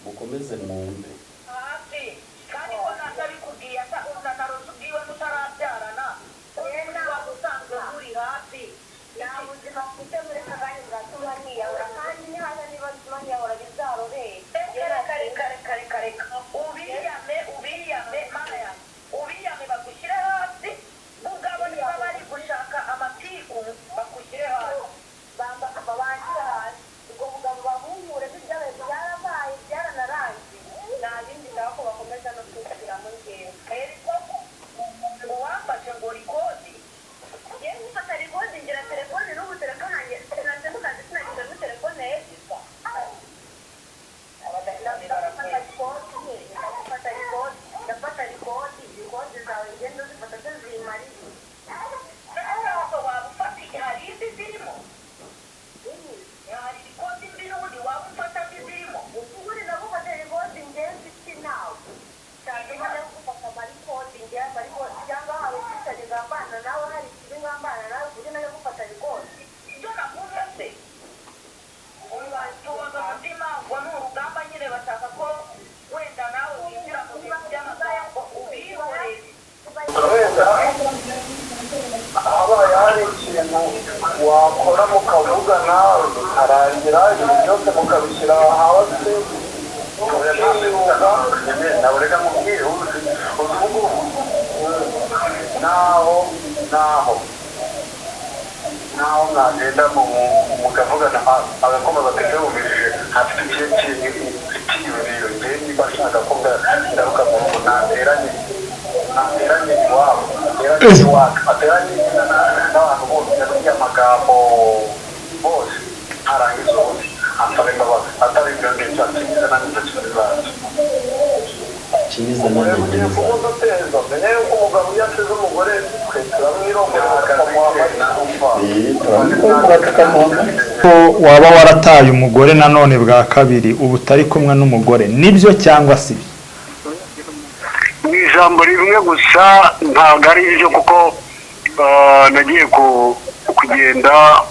Mukomeze mwumve. Hafi kandi ko ntabikubwiye ata ubwiwe mutarabyarana, niba usanzwe uri hafi. Nta buzima mfite muri aka kanya bwatuma niyahura, kandi nihaza niba bituma niyahura bizarobere. Reka reka reka reka reka, ubiyame, ubiyame, Mana yanjye, ubiyame, bagushyire hasi ubwabo. Niba bari gushaka amatiku, bagushyire hasi. Bamba banshyira hasi, ubwo bugabo babunkure. Ibyabaye byarabaye, byaranarangiye, nta bindi nshaka ko bakomeza no kunshyiramo ngewe. Eriko ngo wamfashe ngo record. Ngewe ngufata record, ngira telefone n'ubu telefone yanjye sinanze mu kazi, sinagize muri telefone ya Elisa. Ndafata record, ndafata record, ndafata record. Record zawe ngenda uzifata se zimariye? Ntabwo waba ufata, hari izi zirimo, hari record mbi n'ubundi waba ufata mbi zirimo. Ubundi ndagufata record ngewe mfite nawe cyangwa ndagufata ama record ngewe, ama record, cyangwa hari ubwicanyi ngambana nawe, hari ikibi ngambana nawe ku buryo nawe gufata record? Ibyo navuze se, tubaza umutima ngo ni urugamba nyine, bashaka ko wenda nawe winjira mu bintu by'amagambo, ubihorere. Wenda habaye hari ikintu wakora mukavugana bikarangira, ibintu byose mukabishyira hasi, mukiyunga. Nawe reka nkubwire, uzi ubu ngubu naho mwagenda mukavugana, agakomeza ati yumvishije afite ikihe cyiyumviro, njye niba ashaka ko ngaruka mu rugo, nateranye iwabo, ateranye iwacu, ateranye n'abantu bose yabwiye amagambo bose, arangiza ubundi ansaba imbabazi. Atari ibyo ngibyo, akinyiza nanjye ndakibazo. Kinyiza Umugore nanjye ugiye nkinyiza. Kumuduteza, menya yuko umugabo iyo asize umugore, twe turamwirongorera tukamuha amahirwe. Turamukunda tukamuha. Ko waba warataye umugore nanone bwa kabiri, ubu utari kumwe n'umugore, nibyo cyangwa si byo? Mu ijambo rimwe gusa, ntabwo ari ibyo, kuko nagiye kugenda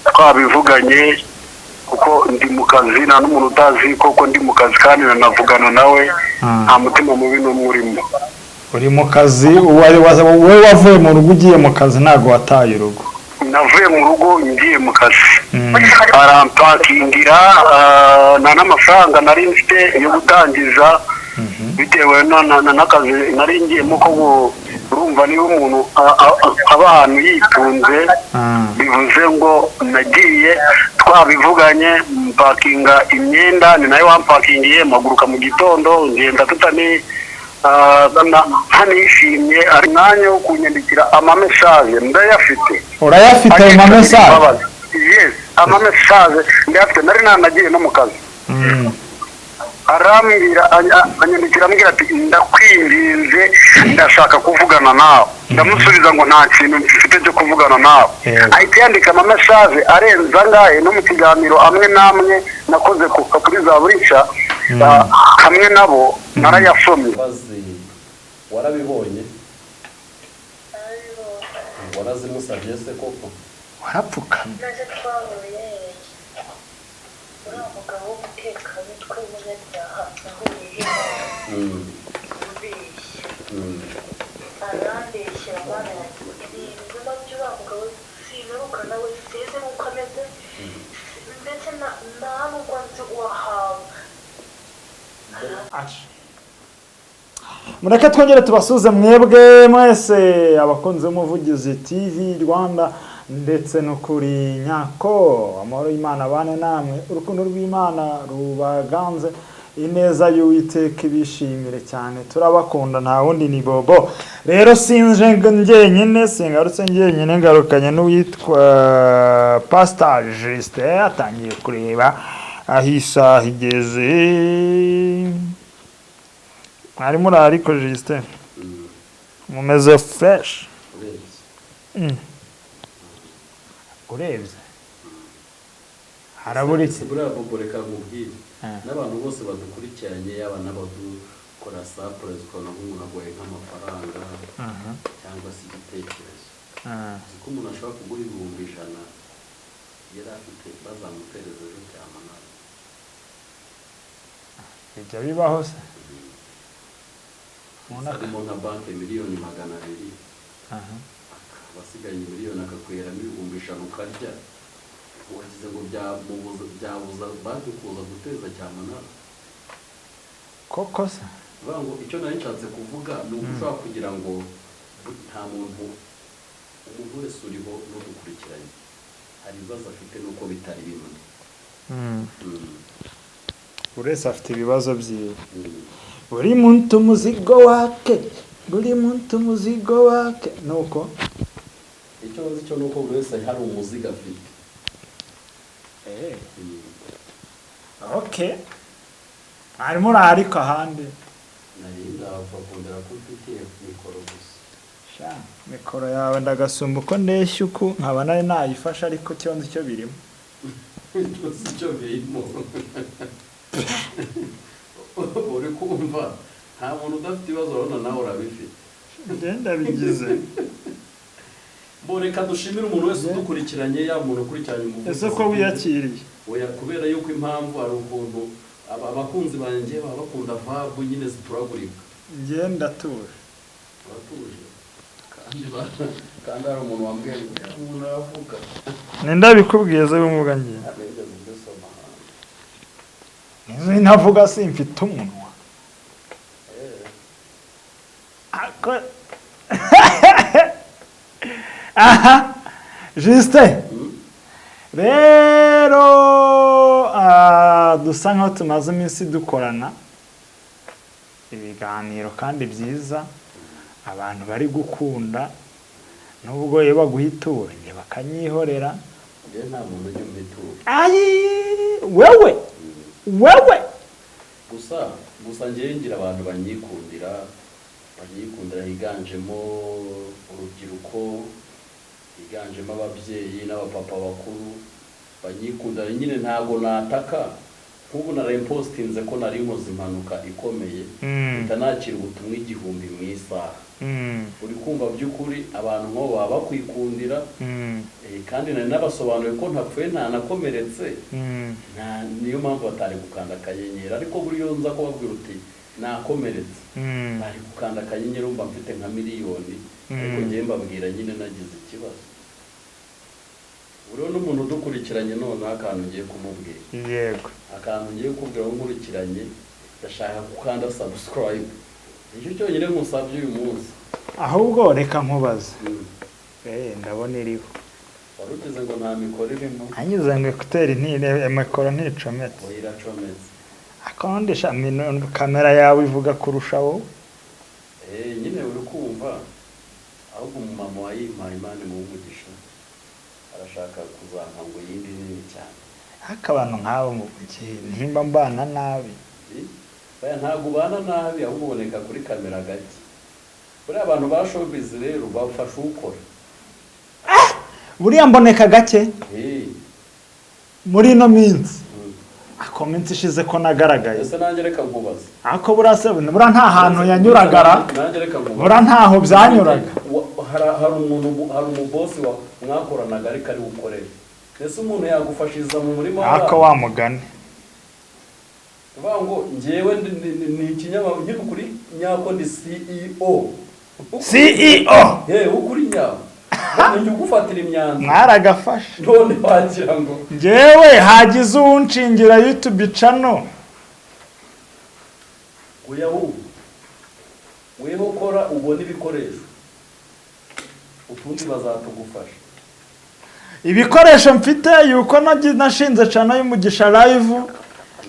twabivuganye, kuko ndi mu kazi, nta n'umuntu utazi koko ndi mu kazi, kandi nanavugana nawe, nta mutima mubi n'umwe urimo. Uri mu kazi, wowe wavuye mu rugo ugiye mu kazi, ntabwo wataye urugo. Navuye mu rugo ngiye mu kazi, arampakingira, nta n'amafaranga nari mfite yo gutangiza bitewe n'akazi nari ngiyemo, ko urumva niba umuntu aba ahantu yitunze, bivuze ngo nagiye twabivuganye, mpakinga imyenda, ni nayo wampakingiye, mpaguruka mu gitondo ngenda tutani ntanishimye, ari umwanya wo kunyandikira ama message ndayafite. Urayafite ayo ma message? Yes, ama message ndayafite, nari nanagiye no mu kazi. Arambwira, anyandikira ambwira ati: "Ndakwinginze, ndashaka kuvugana nawe." Ndamusubiza ngo nta kintu mfite cyo kuvugana nawe. Ahita yandika ama message arenze angahe, no mu kiganiro amwe n'amwe nakoze kuri za burisha hamwe nabo narayasomye. Imbabazi warabibonye, warazimusabye se koko? Warapfukamye? Maze twahuye, uriya mugabo w'umutekamutwe w'umunyabyaha nahuye ubeshya, arambeshyera, Mana yanjye, ibinyoma by'uriya mugabo simeruka nawe, sinzi n'uko ameze, ndetse nta n'ubwo nzi uwahawe. Mureke twongere tubasuze mwebwe mwese abakunzi b'Umuvugizi TV Rwanda ndetse no kuri Nyako. Amahoro y'Imana abane namwe, urukundo rw'Imana rubaganze, ineza y'Uwiteka ibishimire cyane. Turabakunda, nta wundi ni Bobo. Rero sinje njyenyine, singarutse njyenyine, ngarukanye n'uwitwa Pastor Justin. Atangiye kureba aho isaha igeze. Mwari muri, ariko Justin, mumeze fresh? Urebye. Urebye harabura iki? Buriya Bobo, reka nkubwire, n'abantu bose badukurikiranye, yaba n'abadukora surprise, ukabona nk'umuntu agoye nk'amafaranga cyangwa se igitekerezo, uzi ko umuntu ashobora kuguha 100,000 yari afite, bazamutereza ejo cyamunara. Bijya bibaho se? Umuntu Harimo nka banki miliyoni 200, Aha. akaba asigaye miliyoni, akakweramo 100,000 ukarya, wagize ngo byabuza banki kuza guteza cyamunara? Koko se? Bivuga ngo icyo nari nshatse kuvuga ni uko ushobora kugira ngo nta muntu, umuntu wese uriho n'udukurikiranye hari ibibazo afite n'uko bitari bimwe. Buri wese afite ibibazo byiwe. Buri muntu umuzigo wake, buri muntu umuzigo wake, nuko. Icyo nzi cyo ni uko buri wese hari umuzigo afite. Okay, harimo uri ariko ahandi. Nari ndapfa kongera ko mfitiye mikoro gusa. Sha, mikoro yawe ndagasumba uko ndeshya uku, nkaba nari nayifashe, ariko cyo nzi cyo birimo. Icyo si cyo birimo. Uri kumva nta muntu udafite ibibazo, urabona nawe urabifite. Ngenda bigize. Bo reka dushimire umuntu wese udukurikiranye, yaba umuntu ukurikiranye Umuvugizi Ese ko wiyakiriye? Oya, kubera yuko impamvu hari ukuntu abakunzi banjye baba bakunda vibe nyine zituragurika. Ngenda tuje. Baratuje kandi kandi hari umuntu wambwiye ngo "Ya, umuntu aravuga." Ninde abikubwiye se bumuga ngiye? Nigeze mbisoma ahantu. Ntavuga, simfite umunwa. Aha Justin, rero dusa nkaho tumaze iminsi dukorana ibiganiro kandi byiza abantu bari gukunda, nubwo iyo baguha ituro njye bakanyihorera. Njye nta muntu ujya umpa ituro. Ayi, wewe wewe! Gusa njyewe ngira abantu banyikundira, higanjemo urubyiruko, higanjemo ababyeyi n'abapapa bakuru banyikundira nyine. Ntabwo nataka nk'ubu nari mpostinze ko nari nkoze impanuka ikomeye, mpita nakira ubutumwa 1000 mu isaha. Uri kumva, by'ukuri abantu nk'abo baba bakwikundira. Kandi nari nabasobanuriye ko ntapfuye, ntanakomeretse. Nta niyo mpamvu batari gukanda akanyenyeri, ariko buriya nza kubabwira uti nakomeretse, bari gukanda akanyenyeri, wumva mfite nka miliyoni. Ariko ngewe mbabwira nyine nagize ikibazo. Buriya n'umuntu udukurikiranye noneho, akantu ngiye kumubwira, akantu ngiye kukubwira aho nkurikiranye, ndashaka gukanda subscribe, nicyo cyonyine nkusabye uyu munsi. Ahubwo reka nkubaze. Ndabona iriho. Wari ugize ngo nta mikoro irimo? Anyuze ngo écouteurs ntire, mikoro nticometse. Oya, iracometse. Akondesha kamera yawe ivuga kurusha wowe. Nyine uri kumva, ahubwo umumama wayimpaye, Imana imuhe umugisha, arashaka kuzampa ngo iyindi nini cyane. Ariko abantu nk'abo mu gihe ntimba mbana nabi. Eh? Oya, ntabwo ubana nabi, ahubwo uboneka kuri kamera gake. Buriya abantu ba showbiz rero bafasha ukora. Buriya mboneka gake muri ino minsi. Ako minsi ishize ko nagaragaye. Ese nanjye reka nkubaze. Ako buriya se buriya nta hantu yanyuragara? Nanjye reka nkubaze. Buriya ntaho byanyuraga. Hari umuntu, hari umubosi wa mwakoranaga ariko ari ukorera. Ese umuntu yagufashiriza mu murima Ako wa mugani. Uvuga ngo njyewe ni ikinyamakuru nkiri kuri nyako, ndi CEO. CEO. Yewe, ukuri nyako, none njye ugufatira imyanzuro. Mwaragafashe. None wagira ngo Njyewe hagize uwunshingira YouTube channel. Oya, wowe weho kora ubone ibikoresho, utundi bazatugufasha. Ibikoresho mfite yuko nashinze channel y'Umugisha Live,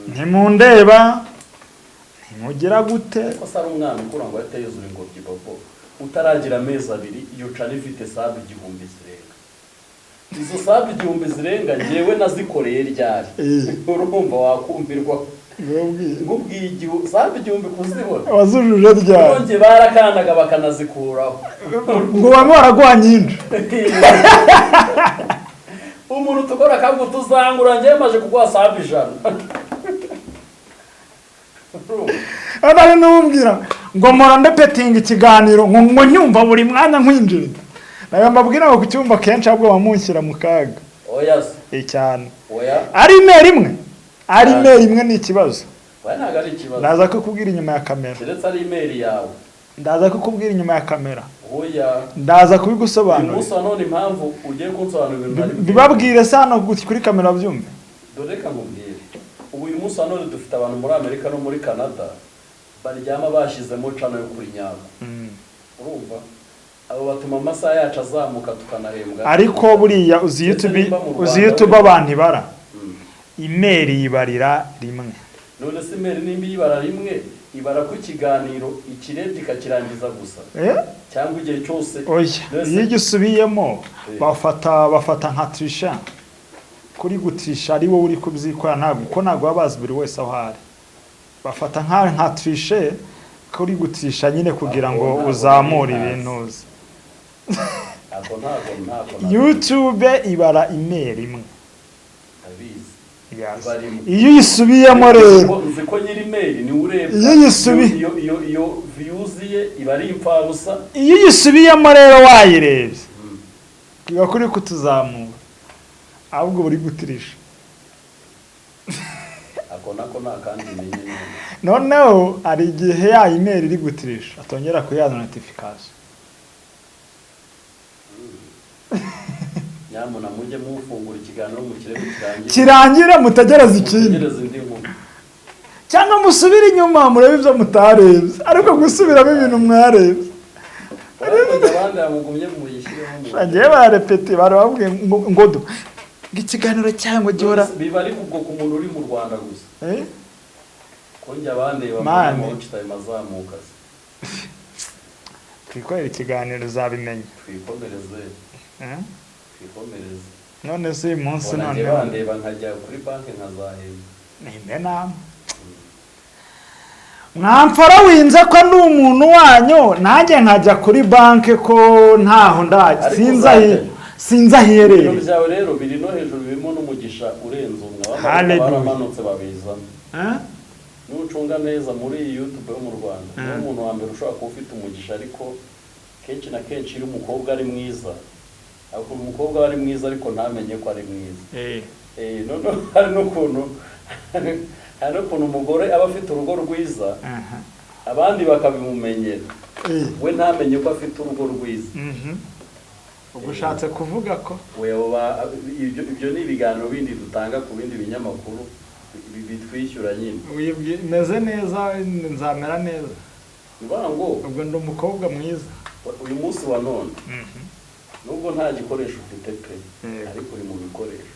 ntimundeba, ntimugira gute. Ko se ari umwana ukura ngo ahite yuzura ingobyi? Bobo utaragira amezi 2, iyo channel ifite sub 1000 zirenga. Izo sub 1000 zirenga njyewe nazikoreye ryari? Urumva wakumbirwa. Nkubwiye sub 1000 kuzibona. Wazujuje ryari? Nongeye barakandaga bakanazikuraho. Ngo bamwe baraguha nyinshi. Umuntu tukora akavuga tuzangura, njyewe maje kuguha sub 100. Hano hari n'uwumbwira ngo mpora ndepetinga ikiganiro ngo nyumva buri mwanya nkwinjirira, nayo mbabwira ngo kucyumva kenshi ahubwo bamunshyira mu kaga. Oya se. Cyane. Oya. Ari email imwe, ari email imwe ni ikibazo. Oya, ntabwo ari ikibazo. Ndaza kukubwira inyuma ya kamera. Keretse ari email yawe. Ndaza kukubwira inyuma ya kamera. Oya. Ndaza Uyu kubigusobanurira. munsi wa none, impamvu ugiye kunsobanurira ibintu ntari Bibabwire se hano kuri kamera babyumve. Dore reka nkubwire, ubu uyu munsi wa none dufite abantu muri Amerika no muri Canada baryama bashyizemo channel yo kuri Nyako. Urumva, abo batuma amasaha yacu azamuka, tukanahembwa. Ariko buriya uzi Ndetse YouTube, nimba mu uzi Rwanda YouTube abantu ibara, email yibarira rimwe. None se email nimba iyibara rimwe, ibara ko ikiganiro ikirebye ikakirangiza gusa, Eh? cyangwa igihe cyose? Oya. Mbese- Iyo igisubiyemo bafata nka trisha kuri gutrisha, ari wowe uri kubyikora, ntabwo kuko ntabwo baba bazi buri wese aho ari. Bafata nka triche kuri gutrisha nyine kugira ngo Aho ntabwo uzamure nari ibintu uzi. Ntabwo ntabwo ntabwo ntabwo YouTube ibara email imwe. Ndabizi. Yes. Iba rimwe. Iyo uyisubiyemo rero, Nzi ko nyiri mail niwe urebwa. Iyo Iyo views ye iba ari imfabusa. Iyo uyisubiyemo rero wayirebye, iba kuri kutuzamura, ahubwo buri gutirisha. Ako nako nta kandi menye none. Noneho hari igihe ya email iri gutirisha atongera kuyaza notification. Nyamuna mujye mufungura ikiganiro mukirebe kirangire. Kirangire, mutegereze ikindi. Mutegereze indi nkuru. Cyangwa musubire inyuma murebe ibyo mutarebye, ariko gusubiramo ibintu mwarebye. Barakoze, abandi bamugumye muyishyireho mu Bagiye barepeti, bari babwiye ngo ngo ikiganiro cyangwa gihora. Biba ari ubwo ku muntu uri mu Rwanda gusa. Eh? Ko njye abandeba Mani. mbona watch time azamuka se. Twikorere ikiganiro, uzabimenya. Twikomereze. Eh? Twikomereze. None se uyu munsi Mbona njye noneho bandeba nkajya kuri banki nkazahembwa. Nimbe namwe mwamfara winze ko ndi umuntu wanyu, nanjye nkajya kuri banki ko ntaho ndajya. Ariko Sinzi ahi uzajyayo. Sinzi aho Ibintu iherereye. byawe rero biri no hejuru, birimo n'umugisha urenze umwe. Abamarayika Hallelujah. baramanutse babizana. Eh? Nucunga neza muri iyi YouTube yo mu Rwanda, niwe muntu wa mbere ushobora kuba ufite umugisha. Ariko kenshi na kenshi iyo umukobwa ari mwiza, ariko umukobwa aba ari mwiza ariko ntamenye ko ari mwiza. Noneho hari n'ukuntu umugore aba afite urugo rwiza, abandi bakabimumenyera, we ntamenye ko afite urugo rwiza. Ubwo ushatse kuvuga ko We ibyo ni ibiganiro bindi dutanga ku bindi binyamakuru bitwishyura nyine. Meze neza, nzamera neza. Ni ukuvuga ngo Ubwo ndi umukobwa mwiza. uyu munsi wa none, nubwo nta gikoresho ufite pe, ariko uri mu bikoresho.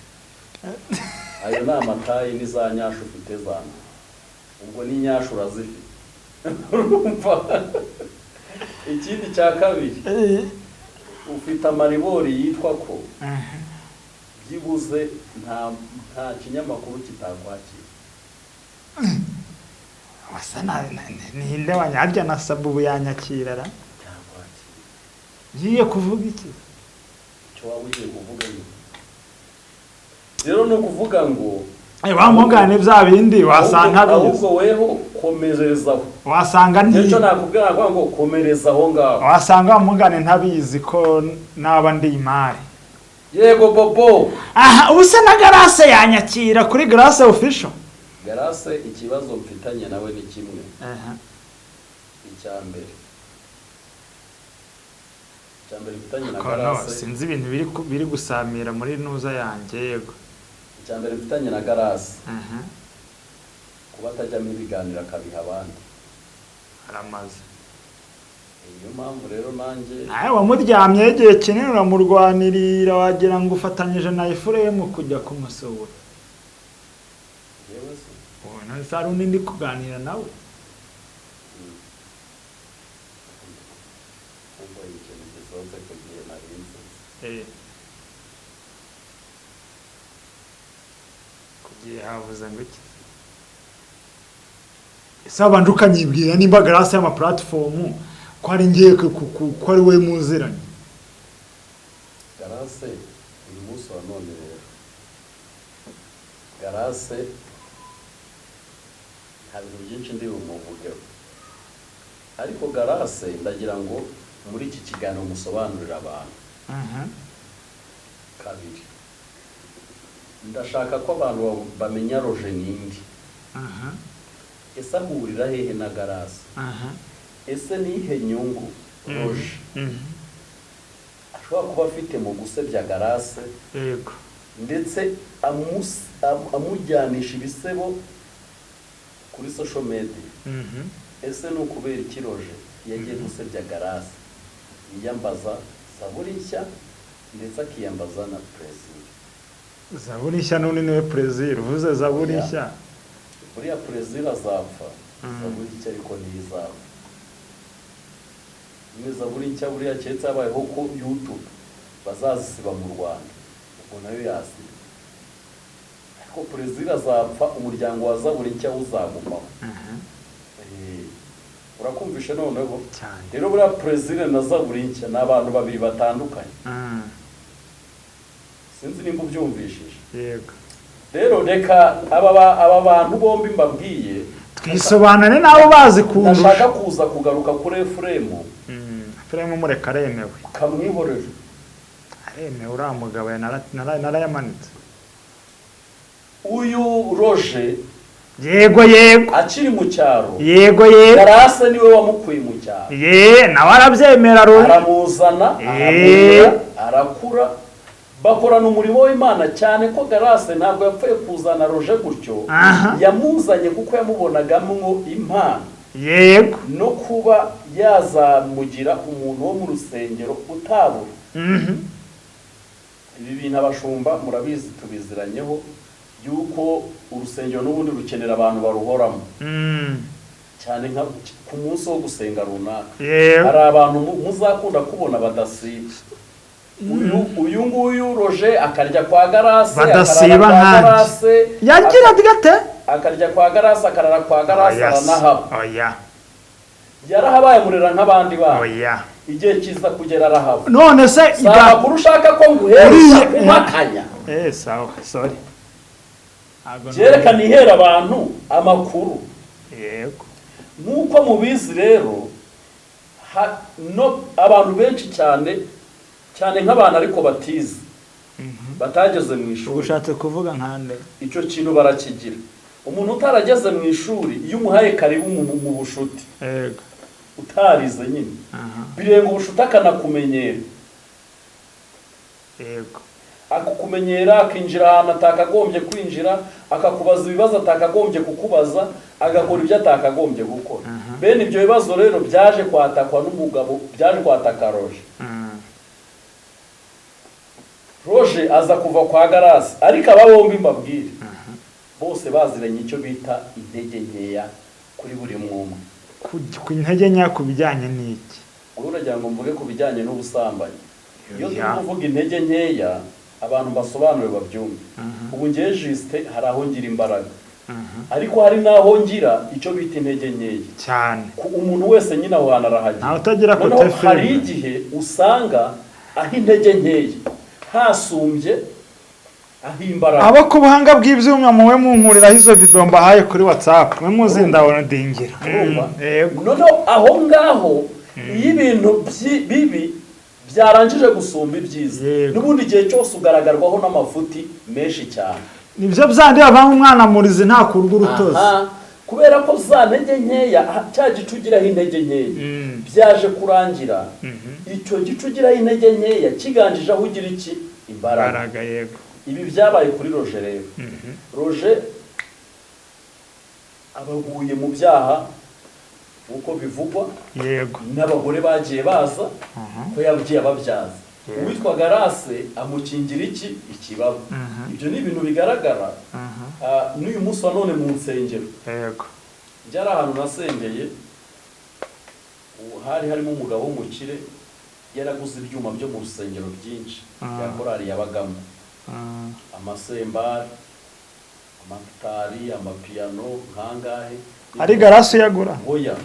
Ayo ni amatayi n'iza nyashu ufite zana, ubwo ni nyashu urazifite, urumva? Ikindi cya kabiri, ufite amaribori yitwa ko byibuze nta kinyamakuru kitakwakira. Wasa ninde wanyarya na sabu ubu yanyakira ra? Cyakwakira. Ngiye kuvuga iki? Icyo waba ugiye kuvuga nyine rero ni ukuvuga ngo Wamugane bya bindi wasanga bizi. Ahubwo weho komerezaho. Wasanga Nicyo nti nakubwira, nakuvuga ngo komereza aho ngaho. Wasanga wamugane ntabizi ko naba ndi imari. Yego bobo. Aha, ubu se na Garase yanyakira kuri Garase Official? Garase, ikibazo mfitanye nawe ni kimwe. Icya mbere mfitanye na Kono Garase, sinzi ibintu biri gusamira muri ntuza yanjye, yego. Icya mbere mfitanye na Garase, kuba atajyamo ibiganiro akabiha abandi. Aramaze. Niyo mpamvu rero nanjye Nawe wamuryamyeho igihe kinini, uramurwanirira, wagira ngo ufatanyije na Efuremu kujya kumusura. Yewe se? Ubu none se hari undi ndi kuganira nawe? Kumva ikintu gisohotse ku gihe nari nsize. Ku gihe havuze ngo iki? Ese wabanje ukanyibwira nimba Garase y'ama platform ko ari ngiye ko ari we muziranye? Garase uyu munsi wa none rero, Garase nta bintu byinshi ndi bumuvugeho, ariko Garase ndagira ngo muri iki kiganiro musobanurire abantu. Kabiri, ndashaka ko abantu bamenya Roje nindi. Ese ahurira hehe na Garasi? Ese nihe nyungu Roje ashobora kuba afite mu gusebya Garase? Yego. Ndetse amujyanisha ibisebo kuri social media. Ese ni ukubera iki Roje yagiye gusebya Garase, yiyambaza Zaburi Nshya, ndetse akiyambaza na Perezida? Zaburi Nshya n'undi niwe Perezida uvuze Zaburi Nshya. Buriya Perezida azapfa, Zaburi Nshya ariko ntizapfa nyine. Zaburi Nshya buriya keretse habayeho ko YouTube bazazisiba mu Rwanda, ubwo nayo yasiba, ariko Perezida azapfa, umuryango wa Zaburi Nshya uzagumaho. Urakumvishe noneho? Cyane. Rero buriya Perezida na Zaburi Nshya ni abantu babiri batandukanye. Sinzi nimba ubyumvishije. Yego. Rero reka aba bantu bombi mbabwiye twisobanure n'abo bazi kundusha. Ndashaka kuza kugaruka kuri Efuremu. Efuremu mureka, aremewe. Kamwihorere. Aremewe uriya mugabo, narayamanitse. Uyu Roje Yego yego. akiri mu cyaro, Yego yego. Garase niwe wamukuye mu cyaro. Ye, nawe arabyemera Roje. Aramuzana, aramurera, arakura, bakorana umurimo w'Imana, cyane ko Garase ntabwo yapfuye kuzana Roje gutyo. Yamuzanye kuko yamubonagamwo impano no kuba yazamugira umuntu wo mu rusengero utabura. Ibi bintu abashumba murabizi, tubiziranyeho yuko urusengero n'ubundi rukenera abantu baruhoramo, cyane nka ku munsi wo gusenga runaka. Hari abantu muzakunda kubona badasiba. Uyu nguyu Roje akarya kwa Garase, Badasiba akarara kwa nkanjye. Garase. Yagira ati gate. Akarya kwa Garase, akarara kwa Garase, Oya se. aranahaba. Oya. Yarahabaye, murera nk'abandi bana. Oya. Igihe kiza kugera arahaba. None se Si amakuru ushaka ko nguhereza? Umpakanya. Sawa, sorry. Ntabwo. Byerekana ihera abantu amakuru. Yego. Nk'uko mubizi rero, no abantu benshi cyane cyane nk'abantu ariko batize, batageze mu ishuri. Ushatse kuvuga nkande? Icyo kintu barakigira. Umuntu utarageze mu ishuri, iyo umuhaye karibu mu bushuti, utarize nyine, birenga ubushuti akanakumenyera. Akakumenyera, akinjira ahantu atakagombye kwinjira, akakubaza ibibazo atakagombye kukubaza, agakora ibyo atakagombye gukora. Bene ibyo bibazo rero byaje kwatakwa n'umugabo, byaje kwataka Roje. Roje aza kuva kwa Garasi, ariko aba bombi mbabwire, bose baziranye icyo bita intege nkeya kuri buri mwumwe. Ku intege nkeya ku bijyanye n'iki? Wowe uragira ngo mvuge ku bijyanye n'ubusambanyi. Iyo turi Ya. kuvuga intege nkeya, abantu basobanure babyumve. Ubu ngewe jisite hari aho ngira imbaraga, ariko hari n'aho ngira icyo bita intege nkeya. Cyane. Ku umuntu wese nyine aho hantu arahagera. Ntawe utagira Noneho côté hari faible. igihe usanga aho intege nkeya hasumbye aho imbaraga. Abo ku buhanga bw'ibyuma, muwe munkuriraho izo video mbahaye kuri WhatsApp, mwe muzi ndawunodingira. Urumva? Yego. Noneho aho ngaho iyo ibintu bibi byarangije gusumba ibyiza, n'ubundi igihe cyose ugaragarwaho n'amafuti menshi cyane. Nibyo byandi bavanga umwana murizi ntakurwa urutozi. Aha, kubera ko za ntege nkeya, cya gice ugiraho intege nkeya, byaje kurangira icyo gice ugiraho intege nkeya kiganjije aho ugira iki? Imbaraga. Imbaraga, yego. Ibi byabaye kuri Roje rero. Roje abaguye mu byaha nk'uko bivugwa n'abagore bagiye baza ko yagiye ababyaza. Uwitwa Garase amukingira iki? Ikibaba. Ibyo ni ibintu bigaragara. N'uyu munsi wa none mu nsengero, byari ahantu nasengeye, ubu hari harimo umugabo w'umukire, yaraguze ibyuma byo mu rusengero byinshi bya korali yabagamo, amasembari, amatari, amapiyano nkangahe. Ari Garasi uyagura? Oya,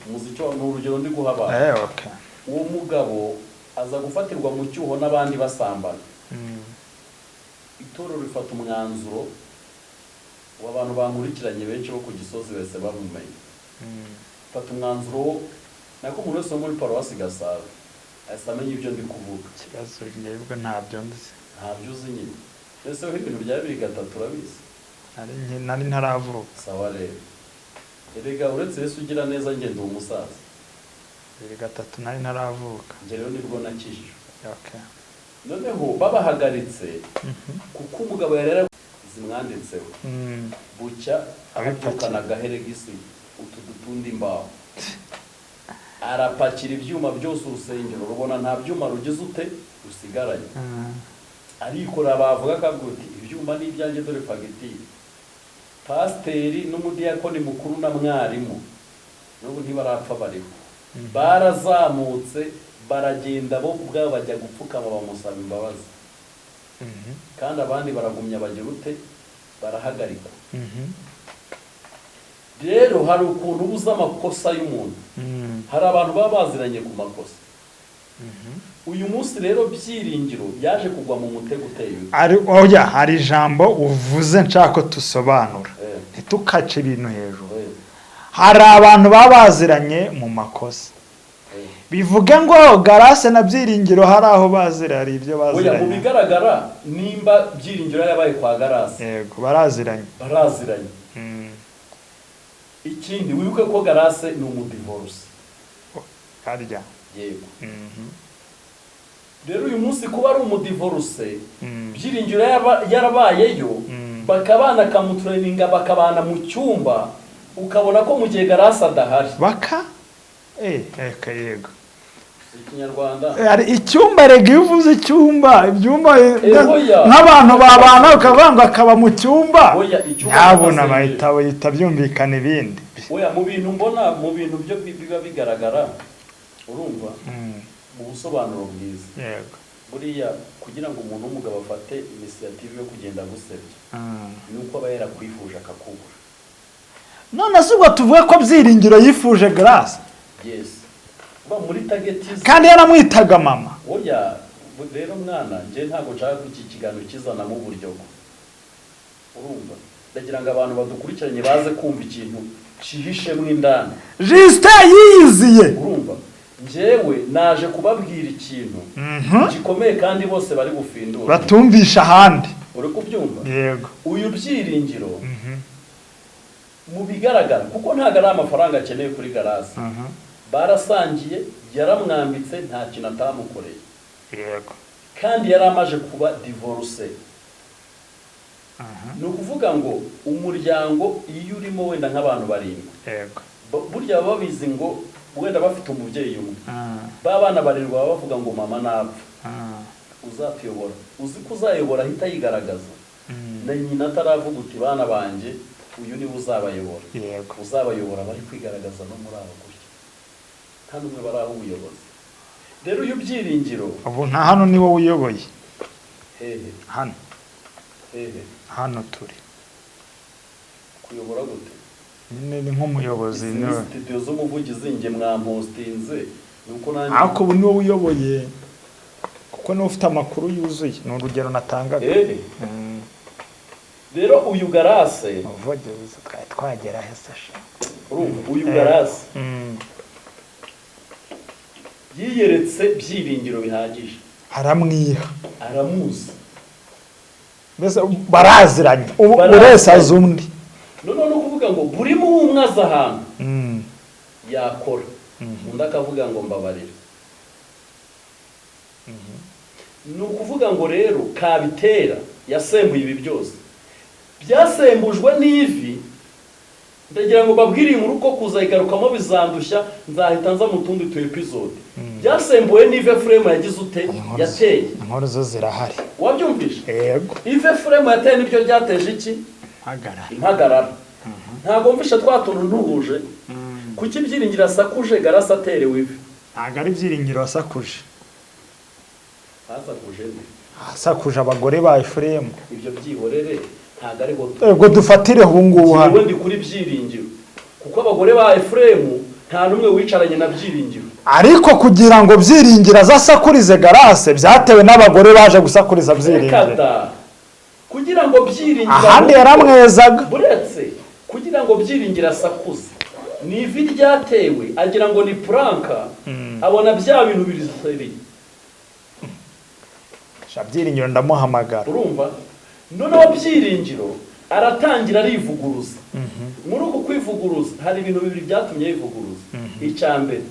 umuziki wa ni urugero ndi guha abantu. Okay. Uwo mugabo aza gufatirwa mu cyuho n'abandi basambana. Itorero rifata umwanzuro w'abantu bankurikiranye benshi bo ku Gisozi wese bamumenye. Fata umwanzuro wo nako umuntu wese wo muri paruwasi Gasabo ahise amenya ibyo ndi kuvuga. Ikibazo njyewe ntabyo nzi. Ntabyo uzi nyine. Mbese wowe ibintu bya 2003 urabizi? Nari ntaravuka. Sawa rero. Erega uretse Yesu ugira neza, njye ndi umusaza. 2003 nari ntaravuka. Njye rero nibwo nakijijwe. Okay. Noneho babahagaritse kuko umugabo yari zimwanditseho, bucya Abipakira. abyukana agaheregisi, utu dutunda imbaho, arapakira ibyuma byose. Urusengero rubona nta byuma rugize ute rusigaranye. Arikora, bavuga akavuga uti: "Ibyuma ni ibyanjye, dore fagitire." Pasiteri n'umudiyakoni mukuru na mwarimu n'ubu ntibarapfa, bariho, barazamutse baragenda, bo ubwabo bajya gupfukama bamusaba imbabazi, kandi abandi baragumya bagira ute, barahagarikwa. Rero hari ukuntu uba uzi amakosa y'umuntu. Hari abantu baba baziranye ku makosa. Uyu munsi rero Byiringiro yaje kugwa mu mutego uteye ute? Ari oya, hari ijambo uvuze nshaka ko tusobanura, ntitukace ibintu hejuru. Hari abantu baba baziranye mu makosa. Bivuge ngo Garase na Byiringiro hari aho bazira, hari ibyo Oya, mu baziranye. bigaragara, nimba Byiringiro yabaye kwa Garase, Yego, baraziranye. Baraziranye. Ikindi, wibuke ko Garase ni umudivorce. Harya? Yego. Rero uyu munsi kuba ari umudivorce, Byiringiro yarabayeyo, bakabana, akamutraininga, bakabana mu cyumba, ukabona ko mu gihe Garase adahari Baka eka, yego. Si Ikinyarwanda. Hari icyumba rega, iyo uvuze icyumba, ibyumba Oya. nk'abantu babana, ukavuga ngo akaba mu cyumba, Oya, icyumba nyabuna cy'amasengero. bahita bahita byumvikana ibindi. Oya, mu bintu mbona, mu bintu byo biba bigaragara, urumva, mu busobanuro bwiza, buriya kugira ngo umuntu w'umugabo afate initiative yo kugenda agusebya, ni uko aba yarakwifuje akakubura. None se ubwo tuvuge ko Byiringiro yifuje Grace? Yes, uba muri target ze. Kandi yaramwitaga mama. Oya, rero mwana, njye ntabwo nshaka ko iki kiganiro kizanamo uburyo bwo, urumva, ndagira ngo abantu badukurikiranye baze kumva ikintu cyihishemo indani. Justin yiyiziye. Urumva, njyewe naje kubabwira ikintu gikomeye kandi bose bari bufindure, batumvisha ahandi. Uri kubyumva? Yego. Uyu Byiringiro, mu bigaragara, kuko ntabwo ari amafaranga akeneye kuri Garasi, barasangiye, yaramwambitse, nta kintu atamukoreye, kandi yari amaze kuba divorce. Ni ukuvuga ngo umuryango iyo urimo wenda nk'abantu barindwi, burya baba babizi ngo wenda bafite umubyeyi umwe, ba bana barindwi baba bavuga ngo: "Mama napfa, uzatuyobora." Uzi ko uzayobora ahita yigaragaza na nyina ataravuga uti: "Bana banjye, uyu niwe uzabayobora." Uzabayobora bari kwigaragaza no muri abo gutya, nta n'umwe baraha ubuyobozi. Rero uyu Byiringiro Ubu nka hano ni wowe uyoboye. Hehe? Hano. Hehe? Hano turi. Kuyobora gute? Nyine ni nk'umuyobozi. Izi ni studio z'umuvugizi, njye mwampostinze, ni uko nanjye Ariko ubu ni wowe uyoboye kuko niwe ufite amakuru yuzuye, ni urugero natangaga. Hehe? Rero uyu Garase Umuvugizi twari twagera hese sha? Urumva, uyu Garase yiyeretse Byiringiro bihagije. Aramwiha. Aramuzi. Mbese baraziranye ubu, buri Baraziranye. wese azi undi. Noneho ni ukuvuga ngo buri umwe aza ahantu yakora, undi akavuga ngo: "Mbabarira." Ni ukuvuga ngo rero kabitera yasembuye ibi byose, byasembujwe n'ivi. Ndagira ngo mbabwire iyi nkuru ko kuzayigarukamo bizandushya, nzahita nza mu tundi tu episode. Byasembuwe n'ivi Efuremu yagize ute, yateye. Inkuru zo zirahari. Wabyumvishe? Yego. Ivi Efuremu yateye nibyo ryateje iki? Hagarara. Impagarara. Ntabwo mvishe twa tuntu ntuhuje. Kuki Byiringiro asakuje Garasi aterewe ivi? Ntabwo ari Byiringiro wasakuje. Hasakuje nde? Hasakuje abagore ba Efuremu. Ibyo byihorere, ntabwo ariho. Ubwo dufatire ubu ngubu hano. Njyewe ndi kuri Byiringiro, kuko abagore ba Efuremu nta n'umwe wicaranye na Byiringiro. Ariko kugira ngo Byiringiro azasakurize Garase, byatewe n'abagore baje gusakuriza Byiringiro. Reka da. Kugira ngo Byiringiro Ahandi yaramwezaga. Buretse, kugira ngo Byiringiro asakuze ni ivi ryatewe, agira ngo ni prank, abona bya bintu biri. Sha, Byiringiro ndamuhamagara. Urumva, noneho Byiringiro Aratangira arivuguruza. Muri uku kwivuguruza hari ibintu bibiri byatumye yivuguruza. Icya mbere,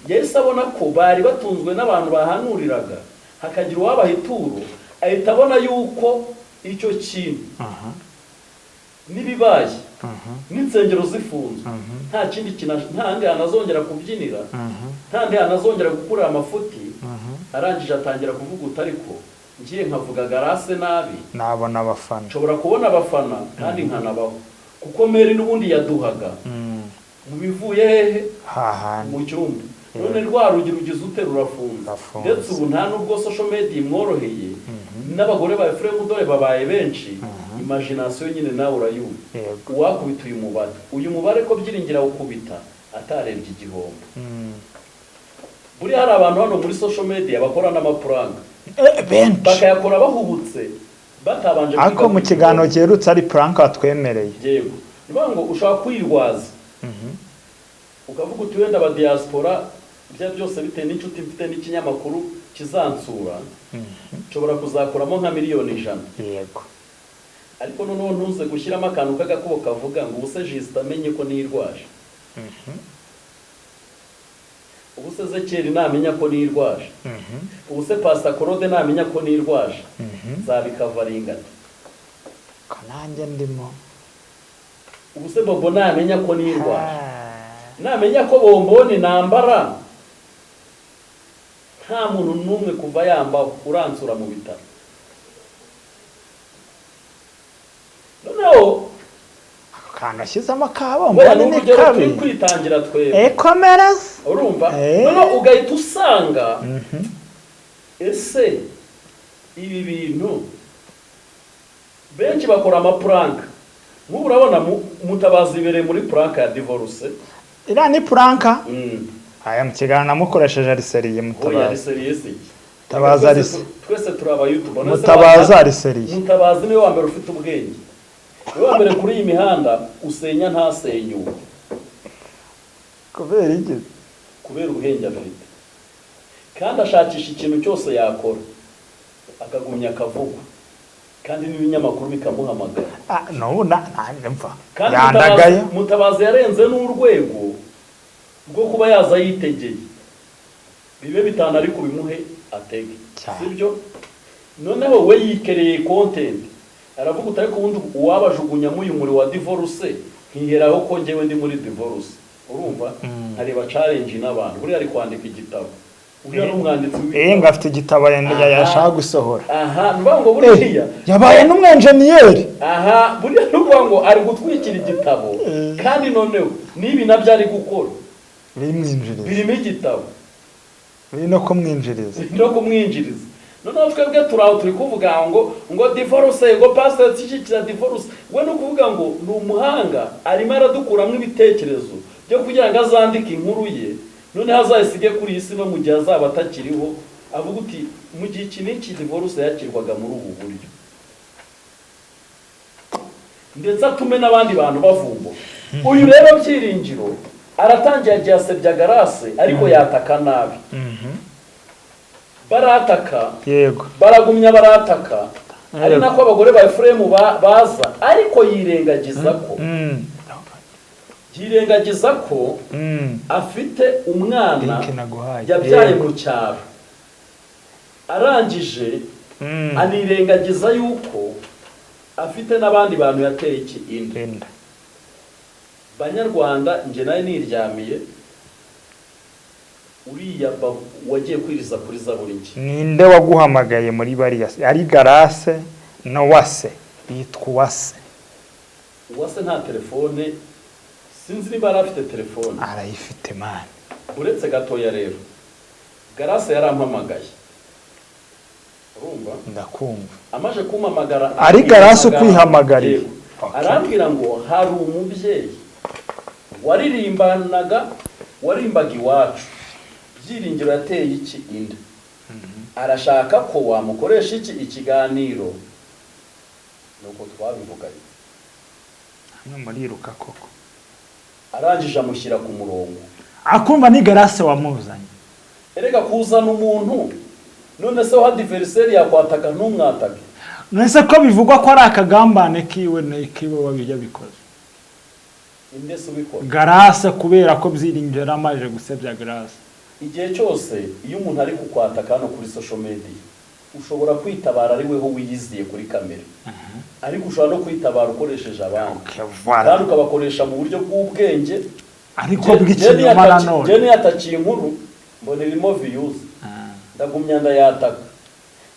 yahise abona ko bari batunzwe n'abantu bahanuriraga, hakagira uwabaha ituro, ahita abona yuko icyo kintu n'ibibaye n'insengero zifunzwe, nta kindi kintu, nta handi hantu azongera kubyinira, nta handi hantu azongera gukurira amafuti. Arangije atangira kuvuga uti: "Ariko ngiye nkavuga Garase nabi, nabona abafana, nshobora kubona abafana kandi nkanabaho, kuko meri n'ubundi yaduhaga mu bivuye hehe?" Hahandi. Mu cyumba. None rwa rugi rugize ute? Rurafunze. Rurafunze. Ndetse ubu nta nubwo social media imworoheye, n'abagore ba Efuremu dore babaye benshi. Imagination nyine nawe urayumva. Uwakubita uyu mubare, uyu mubare ko Byiringira awukubita atarebye igihombo. Buriya hari abantu hano muri social media bakora n'amaprank, Benshi. bakayakora bahubutse, batabanje Ariko kwiga mu ku kiganiro gihombo. giherutse ari prank watwemereye. Yego, ni ukuvuga ngo ushobora kwirwaza ukavuga uti: "Wenda aba diaspora, ibyo byose bitewe n'inshuti mfite n'ikinyamakuru kizansura, nshobora kuzakuramo nka miliyoni 100." Ariko noneho ntuze gushyiramo akantu k'agakubo kavuga ngo: "Ubuse Jisita amenye ko nirwaje? Ubuse Zekeri namenya ko nirwaje? Ubuse Pasita Claude namenya ko nirwaje, nzabikavaringa?" Ko nanjye ndimo. "Ubuse Bobo namenya ko nirwaje, namenya ko bomboni nambara nta muntu n'umwe kuva yambaho uransura mu bitaro?" Noneho Ako kantu ashyizemo ka wenda bomboni ni ni urugero kabi. turi kwitangira twebwe. Ekomereza. Urumva, noneho ugahita usanga, ese ibi bintu, benshi bakora amaprank. Nk'ubu urabona Mutabazi ibereye muri prank ya divorce. Iriya ni prank. Aya mu kiganiro namukoresheje ari sérieux. Oya. Mutabazi. Ari sérieux iki? Mutabazi Twese ari se. Twese turi abayutuba. None se Mutabazi ari sérieux. Mutabazi niwe wa mbere ufite ubwenge, niwe wa mbere kuri iyi mihanda usenya ntasenyuke. Kubera iki? Kubera ubwenge afite, kandi ashakisha ikintu cyose yakora akagumya akavugwa, kandi n'ibinyamakuru bikamuhamagara. Ah, n'ubu mva Kandi yandagaye. Mutabazi yarenze n'urwego rwo kuba yaza yitegeye, bibe bitanu ariko bimuhe atege. Cyane. Sibyo? Noneho we yikereye content, aravuga uti: "Ariko ubundi uwabajugunyamo uyu muri wa divorce, nkiheraho ko njyewe ndi muri divorce." Urumva, nkareba challenge n'abantu. Buriya ari kwandika igitabo, uriya ni umwanditsi w'ibitabo. Ngo afite igitabo yashaka gusohora. Aha ni ukuvuga ngo buriya Yabaye n'umwenjeniyeri. Aha buriya ni ukuvuga ngo ari gutwikira igitabo, kandi noneho n'ibi nabyo ari gukora birimwinjiriza. Birimo igitabo. Biri no kumwinjiriza. No kumwinjiriza. Noneho twebwe turi aho turi kuvuga ngo divorce, ngo pastor ishyigikira divorce. We ni ukuvuga ngo ni umuhanga, arimo aradukuramo ibitekerezo byo kugira ngo azandike inkuru ye, noneho azayisige kuri iyi si, no mu gihe azaba atakiriho avuga uti: "Mu gihe iki n'iki divorce yakirwaga muri ubu buryo," ndetse atume n'abandi bantu bavumbura. Uyu rero Byiringiro aratangiye, agiye asebya Garase, ariko yataka nabi, barataka. Baragumya barataka, ari nako abagore ba Efuremu baza, ariko yirengagiza ko yirengagiza ko afite umwana Link naguhaye. yabyaye mu cyaro. Arangije anirengagiza yuko afite n'abandi bantu yateye iki? Inda. Inda. Banyarwanda, njye nawe niryamiye, uriya wagiye kwiriza kuri Zaburi nshya. Ninde waguhamagaye muri bariya? Ari Garase no Wase, yitwa Uwase. Uwase nta telefone, sinzi niba yari afite telefone. Arayifite, man. Uretse gatoya rero, Garase yarampamagaye, urumva? Ndakumva. Amaze kumpamagara, Ari Garase ukwihamagariye? Yego. Arambwira ngo hari umubyeyi waririmbanaga, waririmbaga iwacu, Byiringiro yateye iki? Inda. Arashaka ko wamukoresha iki? Ikiganiro. Nuko twabivuganye. Hamwe muriruka koko. Arangije amushyira ku murongo. Akumva ni Garase wamuzanye. Erega kuzana umuntu, none se wa adversaire yakwataka ntumwatake? Nese ko bivugwa ko ari akagambane kiwe kiwe wabikoze? Inde se ubikora? Garase, kubera ko Byiringiro yari amaze gusebya Garase. Igihe cyose iyo umuntu ari kukwataka hano kuri social media, ushobora kwitabara ari weho wiyiziye kuri kamera, ariko ushobora no kwitabara ukoresheje abandi, kandi ukabakoresha mu buryo bw'ubwenge ariko bw'ikinyoma nanone. Njye niyatakiye inkuru mbona irimo views, ndagumya ndayataka.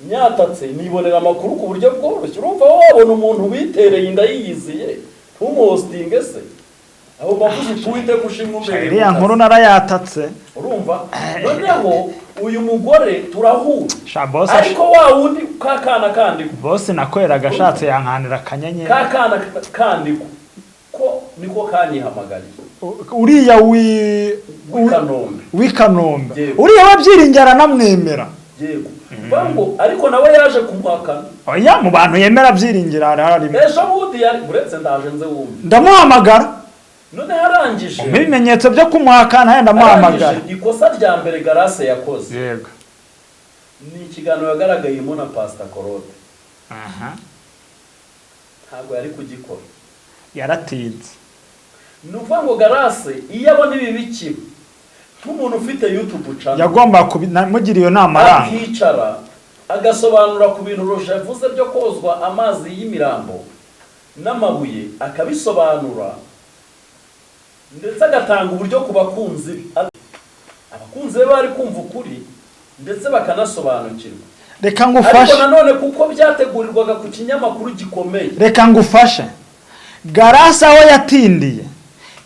Nyatatse nibonera amakuru ku buryo bworoshye. Urumva wowe wabona umuntu witereye inda yiyiziye, ntumuhostinge se? Aho mbavuze uti Uwiteka ushimwe umbereye Iriya mu kazi. nkuru narayatatse. Urumva, noneho uyu mugore turahura, Sha boss, ariko wa wundi ka kana kandi boss nakoreraga ashatse yankanira akanyenyeri. Ka kana kandi ko niko kanyihamagariye. Uriya wi W'i Kanombe. W'i Kanombe. Yego. Uriya wabyiringira aranamwemera. Yego, ngo ariko nawe yaje kumuhakana. Oya, mu bantu yemera Byiringira hari harimo. Ejo bundi yari uretse ndaje nze wumve. Ndamuhamagara. Noneho arangije Umpe ibimenyetso byo kumuhakana, yenda ndamuhamagara. Arangije, ikosa rya mbere Garase yakoze ni ikiganiro yagaragayemo na Pasita Korode. Ntabwo yari kugikora. Yaratinze. Ni ukuvuga ngo Garase iyo abona ibi bikiba, nk'umuntu ufite YouTube channel, Yagomba mugira iyo nama aranga. Akicara agasobanura ku bintu Roje yavuze byo kozwa amazi y'imirambo n'amabuye, akabisobanura ndetse agatanga uburyo ku bakunzi be. Abakunzi be bari kumva ukuri ndetse bakanasobanukirwa. Reka Ariko ngufashe. nanone kuko byategurirwaga ku kinyamakuru gikomeye. Reka ngufashe. Garasi aho yatindiye,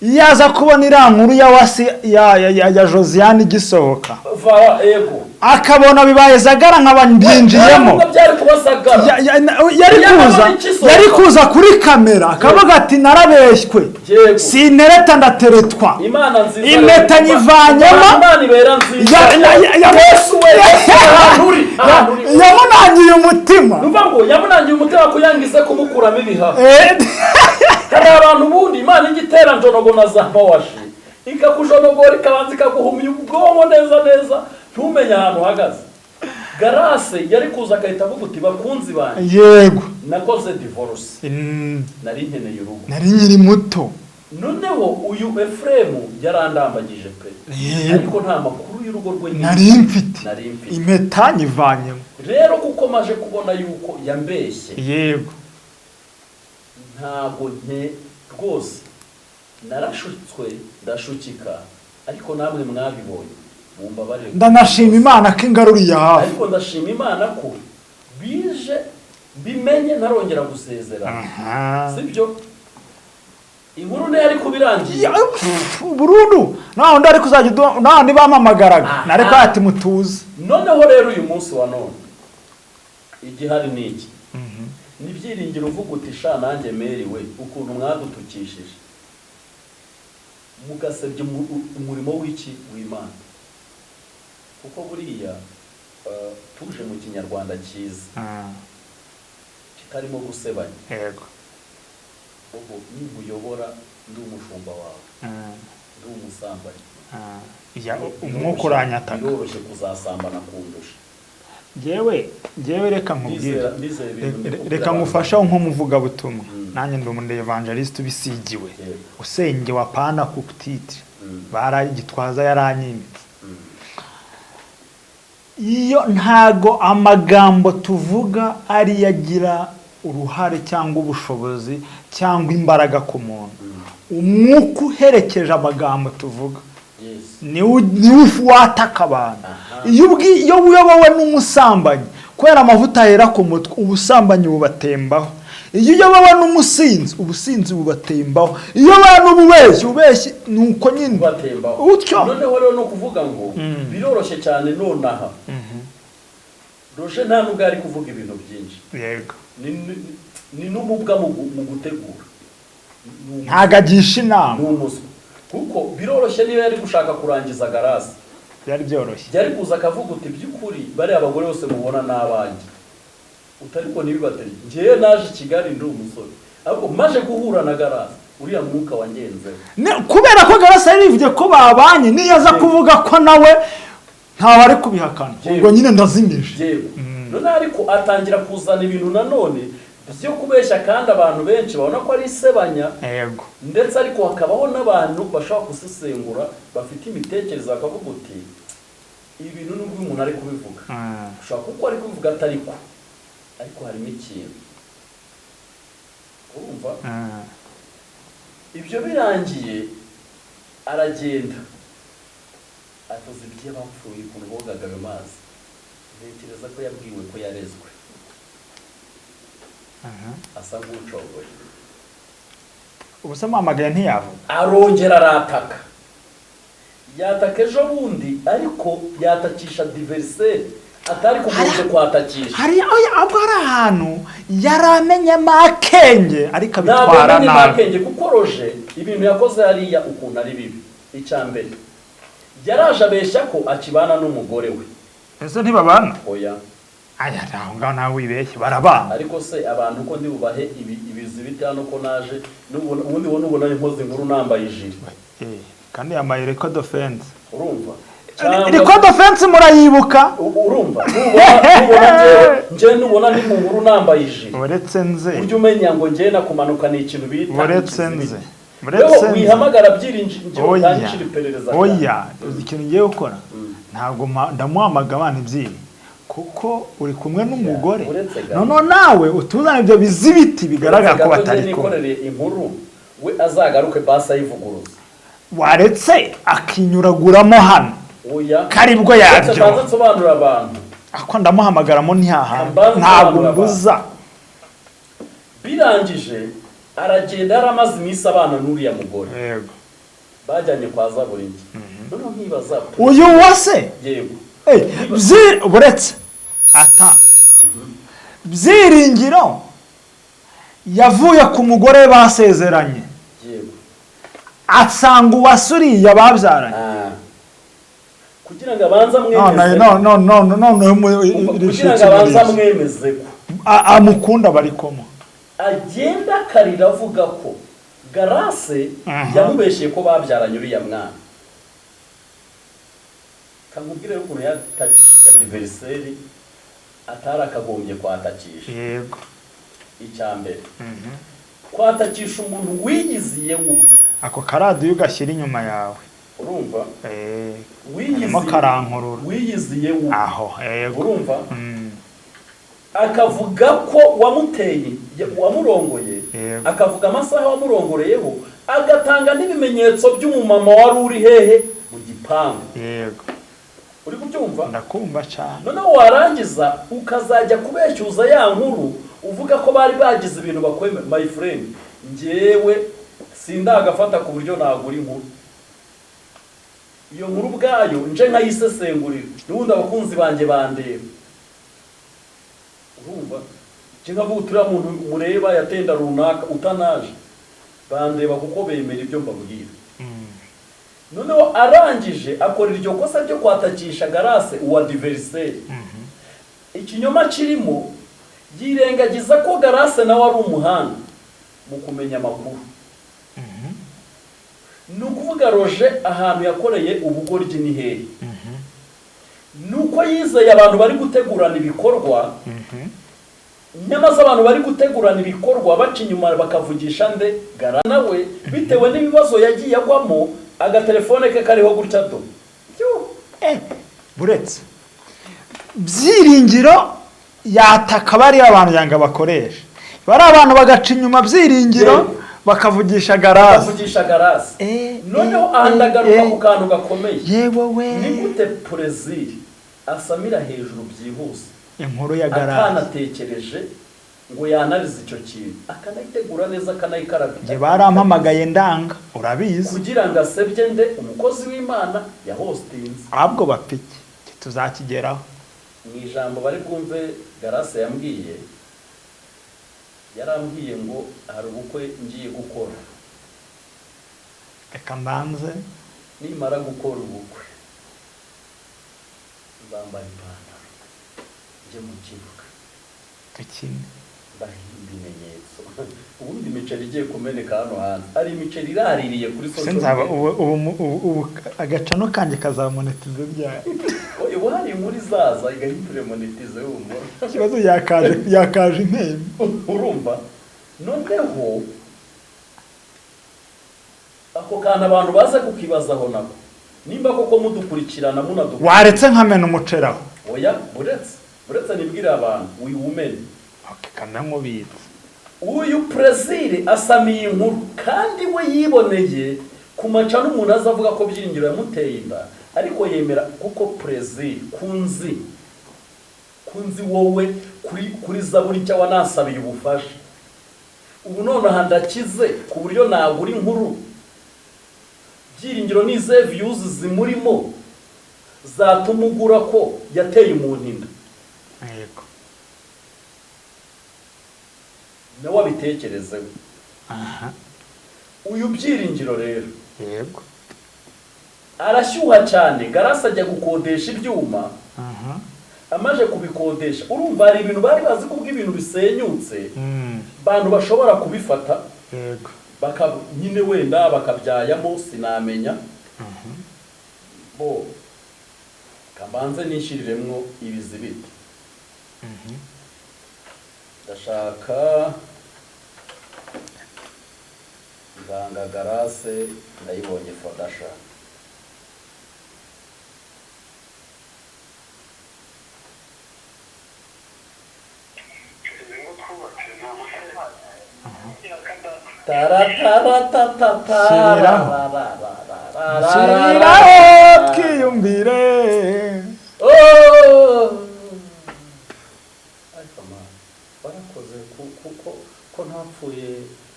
iyo aza kubona iriya nkuru ya wasi ya Josiane igisohoka, Va ego. akabona bibaye zagara nkaba mbyinjiyemo. Nubwo byari kubasagara. Yari Iyo kuza abona igisohoka. Yari kuza kuri kamera akavuga ati: "Narabeshywe, sintereta ndateretwa." Imana nziza. Impeta nyivanyemo. Imana ibera nziza. Yesu we, Yesu, ahantu uri, ahantu uri. Yamunangiye umutima. Numva ngo yamunangiye umutima kugira ngo ize kumukuramo ibihaha. Hari abantu ubundi Imana ijya itera njonogo na za mawashi, ikakujonogora, ikabanza ikaguhumya ubwonko neza neza, ntumenye ahantu uhagaze. Garase yari kuza agahita avuga uti: "Bakunzi banjye, nakoze divorce, nari nkeneye urugo." Nari nkiri muto. Noneho uyu Efuremu yarandambagije pe, ariko nta makuru y'urugo rwe Nari mfite. Nari mfite. Impeta nyivanyemo. Rero kuko maje kubona yuko yambeshye, ntabwo nke rwose narashutswe, ndashukika, ariko namwe mwabibonye, mumbabarire. Ndanashima Imana ko ingaruriye hafi. Ariko ndashima Imana ko bije bimenye ntarongera gusezerana. Sibyo, inkuru niyo ariko birangiye. Ya, pff, burundu naho undi ari kuzajya naho undi bampamagaraga nariko ati mutuze. Noneho rero uyu munsi wa none igihari ni iki? Ni Byiringiro uvuga uti: "Sha nanjye meriwe ukuntu mwadutukishije, mugasebya umurimo w'iki w'Imana." Kuko buriya tuje mu Kinyarwanda cyiza kitarimo gusebanya, ubu ninkuyobora ndi umushumba wawe, ndi umusambanyi, Ya, umwuka uranyataka. Biroroshye kuzasambana kundusha. Njyewe reka nkubwire. Ndizera ibintu ndi kubwira Reka abantu. ngufashe nk'umuvugabutumwa. Nanjye ndi umu evangeliste ubisigiwe, usengewe, apana ku titre. Baragitwaza yaranyimitse. Iyo ntago amagambo tuvuga ariyo agira uruhare cyangwa ubushobozi cyangwa imbaraga ku muntu. Umwuka uherekeje amagambo tuvuga niwo wataka abantu. Iyo uyobowe n'umusambanyi, kubera amavuta ahera ku mutwe, ubusambanyi bubatembaho. Iyo uyobowe n'umusinzi, ubusinzi bubatembaho. Iyo uyobowe n'ububeshyi, ububeshyi ni uko nyine Bubatembaho. Utyo. Noneho rero ni ukuvuga ngo biroroshye cyane nonaha. Roje nta nubwo ari kuvuga ibintu byinshi. Ni n'umubwa mu gutegura. Ntago agisha inama. Ni umuswa, kuko biroroshye niba yari gushaka kurangiza Garasi, Byari byoroshye. byari kuza akavuga uti: "By'ukuri bariya abagore bose mubona ni abanjye, utariko ntibibateye. Njyewe naje i Kigali ndi umusore, ariko maje guhura na Garasi, uriya mwuka wangenzeho." Kubera ko Garasi yari yivugiye ko babanye, niyo aza kuvuga ko nawe ntawe ari kubihakana, ubwo nyine ndazimije. Yego. None ariko atangira kuzana ibintu nanone byo kubeshya, kandi abantu benshi babona ko ari isebanya. Ndetse ariko hakabaho n'abantu bashobora gusesengura, bafite imitekerereze, bakavuga uti ibi bintu nubwo umuntu ari kubivuga, ushobora kuko ari kubivuga atari ko, ariko harimo ikintu, urumva? Ibyo birangiye aragenda avuze ibyo bapfuye, ukuntu bogaga ayo mazi. Ntekereza ko yabwiwe ko yarezwe, asa nk'ucogoye. Ubu se muhamagaye ntiyavuga? Arongera arataka, yataka ejo bundi, ariko yatakisha adversaire atari kugombye kwatakisha. Hari, oya, ahubwo hari ahantu yari amenyemo akenge, ariko Ntabwo abitwara yamenye nabi. Akenge, kuko Roje ibintu yakoze hariya ukuntu ari bibi. Icya mbere, yaraje abeshya ko akibana n'umugore we. Ese ntibabana? Oya. Aya, aho ngaho nawe wibeshye, barabana. Ariko se abantu ko ndi bubahe ibi ibizi bite hano, ko naje ubundi wowe nubona inkozi inkuru nambaye ijiri? Eh, kandi yambaye record offense. Urumva? Record offense murayibuka? Urumva, nubona njyewe nubona ni mu nkuru nambaye ijiri, Uretse nze. ujye umenya ngo njyewe nakumanuka ni ikintu bita Uretse ikizibiti. nze. Wewe Uretse nze. wihamagara byiringiro, Oya. utangishira iperereza. Oya, uzi ikintu ngiye gukora? Ntabwo ndamuhamagara abana ibyiri, kuko uri kumwe n'umugore. Uretse gato. Noneho nawe utuzana ibyo bizibiti bigaragara ko Uretse gato batari njye kumwe. nikorere inkuru, we azagaruke basi ayivuguruza. Waretse akinyuraguramo hano? Oya. Karibwo Uretse yaryo. mbanze nsobanurira abantu. Ako ndamuhamagaramo ntihahana. Mbanze Ntabwo nsobanurira. mbuza. Birangije aragenda, yari amaze iminsi abana n'uriya mugore. Bajyanye kwa Zaburingi. Noneho nkibaza. Uyu wase? Yego. Eh, buretse ata Byiringiro yavuye ku mugore basezeranye, asanga uwasuriye babyaranye. Ah. Kugira ngo abanze None amwemeze. no no no no no. Kugira ngo abanze amwemeze ko Amukunda, bari kumwe. Agenda akarira avuga ko Garase yamubeshyeye ko babyaranye uriya mwana. Kamubwire ukuntu yatakishije adversaire atari akagombye kwatakisha. Icya mbere, kwatakisha umuntu wiyiziye we ubwe. Ako karadiyo ugashyira inyuma yawe. Urumva? Eh, Wiyiziye. Karimo karankurura. Wiyiziye we ubwe. Aho, yego. Urumva? Akavuga ko wamuteye, wamurongoye, akavuga amasaha wamurongoreyeho, agatanga n'ibimenyetso by'umumama wari uri hehe mu gipangu. Uri kubyumva? Ndakumva cyane. Noneho warangiza ukazajya kubeshyuza ya nkuru uvuga ko bari bagize ibintu bakwemera. My friend, njyewe sindagafata ku buryo nagura inkuru. Iyo nkuru ubwayo nje nkayisesengurira, n'ubundi abakunzi banjye bandeba. Urumva, nje nkavuga uti uriya muntu mureba yatenda runaka utanaje, bandeba kuko bemera ibyo mbabwira. Noneho arangije akora iryo kosa ryo kwatakisha Garase uwa adversaire. Ikinyoma kirimo, yirengagiza ko Garase nawe ari umuhanga mu kumenya amakuru. Ni ukuvuga, Roje ahantu yakoreye ubugoryi ni hehe? Ni uko yizeye abantu bari gutegurana ibikorwa, nyamaze abantu bari gutegurana ibikorwa baca inyuma bakavugisha nde? Gara nawe bitewe n'ibibazo yagiye agwamo, agatelefone ke kariho gutya do. Eh, buretse Byiringiro yataka bariya abantu yanga bakoresha, bari abantu bagaca inyuma Byiringiro, bakavugisha Garasi. Bakavugisha Garasi. Noneho aha ndagaruka ku kantu gakomeye. Yewe we! Ni gute Perezida asamira hejuru byihuse Inkuru ya Garasi atanatekereje ngo yanarize icyo kintu, akanayitegura neza, akanayikarabya? Njye barampamagaye ndanga, urabizi. Kugira ngo asebye nde? Umukozi w'Imana yahostinze. Ahubwo bapike tuzakigeraho. Mu ijambo bari bwumve Garase yambwiye, yarambwiye ngo hari ubukwe ngiye gukora. Reka mbanze. Nimara gukora ubukwe nzambara ipantaro njye mu kibuga Dukine. Ndahimba ibimenyetso. Ubundi imiceri igiye kumeneka hano hanze, hari imiceri iraririye kuri Se social nzaba media. ubu agacano kanjye kazamonetiza ryari? Ubu hari inkuru izaza igahindura monetize wumva. Ikibazo yakaje impembe. Urumva noneho ako kantu abantu baza kukibazaho nako nimba koko mudukurikirana munadukurikirana. Waretse nkamena umuceri aho. Oya, buretse nibwire abantu uyu wumene. Okay, kamena nkubitse. Uyu Prezire asamiye inkuru kandi we yiboneye ku maca n'umuntu aza avuga ko Byiringiro yamuteye inda, ariko yemera kuko Prezire kunzi wowe kuri zaburi nshya wanasabiye ubufasha. Ubu nonaha ndakize ku buryo nagura inkuru Byiringiro nize views zimurimo zatuma ugura ko yateye umuntu inda. Yego. Nawe abitekerezeho. Aha. Uyu Byiringiro rero Yego. arashyuha cyane. Garasi ajya gukodesha ibyuma. Aha. Amaze kubikodesha, urumva hari ibintu bari bazi kubwo ibintu bisenyutse bantu bashobora kubifata. Yego. Baka nyine wenda bakabyayamo sinamenya. Bo kambanze nishiriremwo ibizibiti. Ndashaka nganga Garase ndayibonye fodasha. Shyiriraho twiyumvire. Ariko ma warakoze kuko ko ntapfuye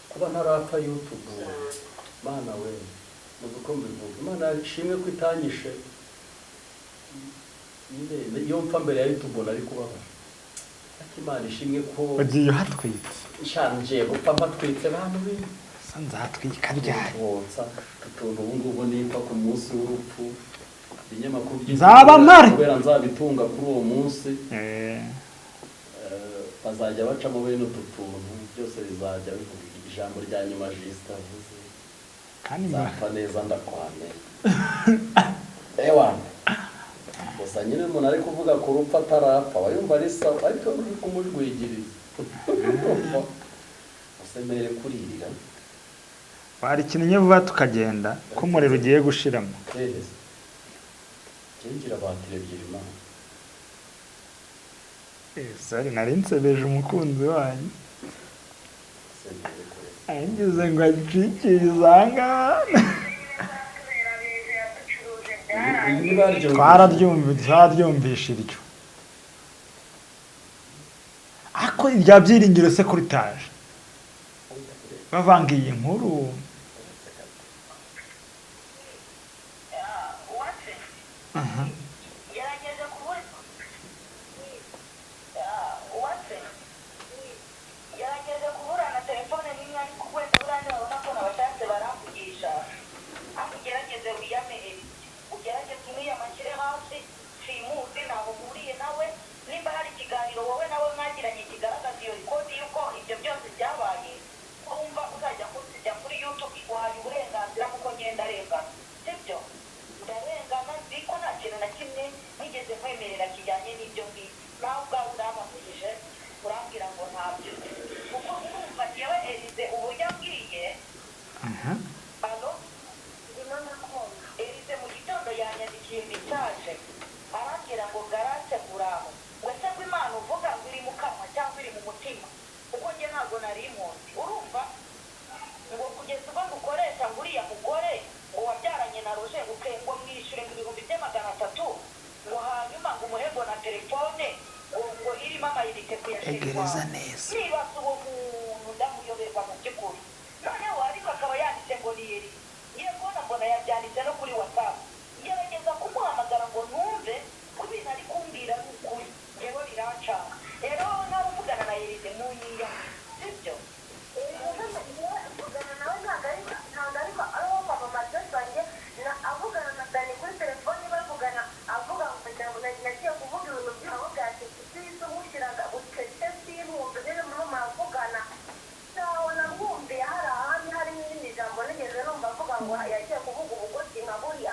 kuba ntarapfa YouTube. Mana we, muzi uko mbivuga. Imana ishimwe ko itanyishe. Nyine iyo mpfa mbere ya YouTube nari kubabara. Ariko Imana ishimwe ko ugiye uhatwitse. Nshanje gupfa mpatwitse bantu be. Nzatwika ryari? Wotsa utuntu ubu ngubu nipfa ku munsi w'urupfu. Ibinyamakuru Nzaba mpari. Kubera nzabitunga kuri uwo munsi. Bazajya bacamo bene utu tuntu byose bizajya bivuga ijambo rya nyuma Justin avuze. Kandi nzapfa neza ndakwame. Ewa. Gusa nyine umuntu ari kuvuga ku rupfu atarapfa aba yumva ari sawa, ariko uri kumujwigiriza. Usemere kuririra. Warikinnye vuba tukagenda ko umuriro ugiye gushiramo. Tereza. Kingira batire ebyiri mana. Sorry, nari nsebeje umukunzi wanyu. Angize ngo acikirize ahangaha. Twararyumvishe iryo. Ako irya Byiringiro se kuri taje. Bavanga iyi nkuru. Aha. Gerageza kuburana telefone nimwe ariko wenda buriya babona ko nabashatse baramvugisha. Ariko ugerageze wiyame, ugerageze umwiyamakire hasi, simuzi ntaho uhuriye nawe. Nimba hari ikiganiro wowe nawe mwagiranye kigaragaza iyo rikodi y'uko ibyo byose byabaye, urumva uzajya kujya kuri YouTube iguhaye uburenganzira kuko ngenda arengana. Sibyo? Ndarengana nzi ko nta kintu na kimwe nigeze nkwemerera kijyanye n'ibyo ngibyo. Nawe ubwawe urabavugije urambwira ngo ntabyo. Kuko urumva njyewe Elize uburyo ambwiye. Alo? Elize mu gitondo yanyandikiye message arambwira ngo Garase uraho. Ngo ese ngo Imana uvuga ngo iri mu kanwa cyangwa iri mu mutima? Kuko njye ntabwo nari impunzi. Urumva? Ngo kugeza ubwo ngukoresha ngo uriya mugore ngo wabyaranye na Roger ngo mwishyure ngo 300,000 ngo hanyuma ngo umuhego na telefone ngo irimo amayinite Egereza neza. Nibaza uwo muntu ndamuyoberwa mu by'ukuri. Noneho ariko akaba yanditse ngo ni Eli. Ngiye kubona mbona yabyanditse no kuri WhatsApp. Ngerageza kumuhamagara ngo numve ko ibintu ari kumbwira ari ukuri. Njyewe birancanga. Rero wowe nawe uvugana na Elize munyiya. Sibyo? Avugana nawe ntabwo ariko ari uwo kwa mama Joshua njye avugana na Dani kuri telefone bavugana avuga ngo nagiye kuvuga ibintu by'aho bwa cecetse mushyiraga bucece simwumve nyine murimo muravugana. Ntawe namwumviye hari ahandi hari n'irindi jambo nigeze numva avuga ngo yagiye kuvuga ubugoryi nka buriya.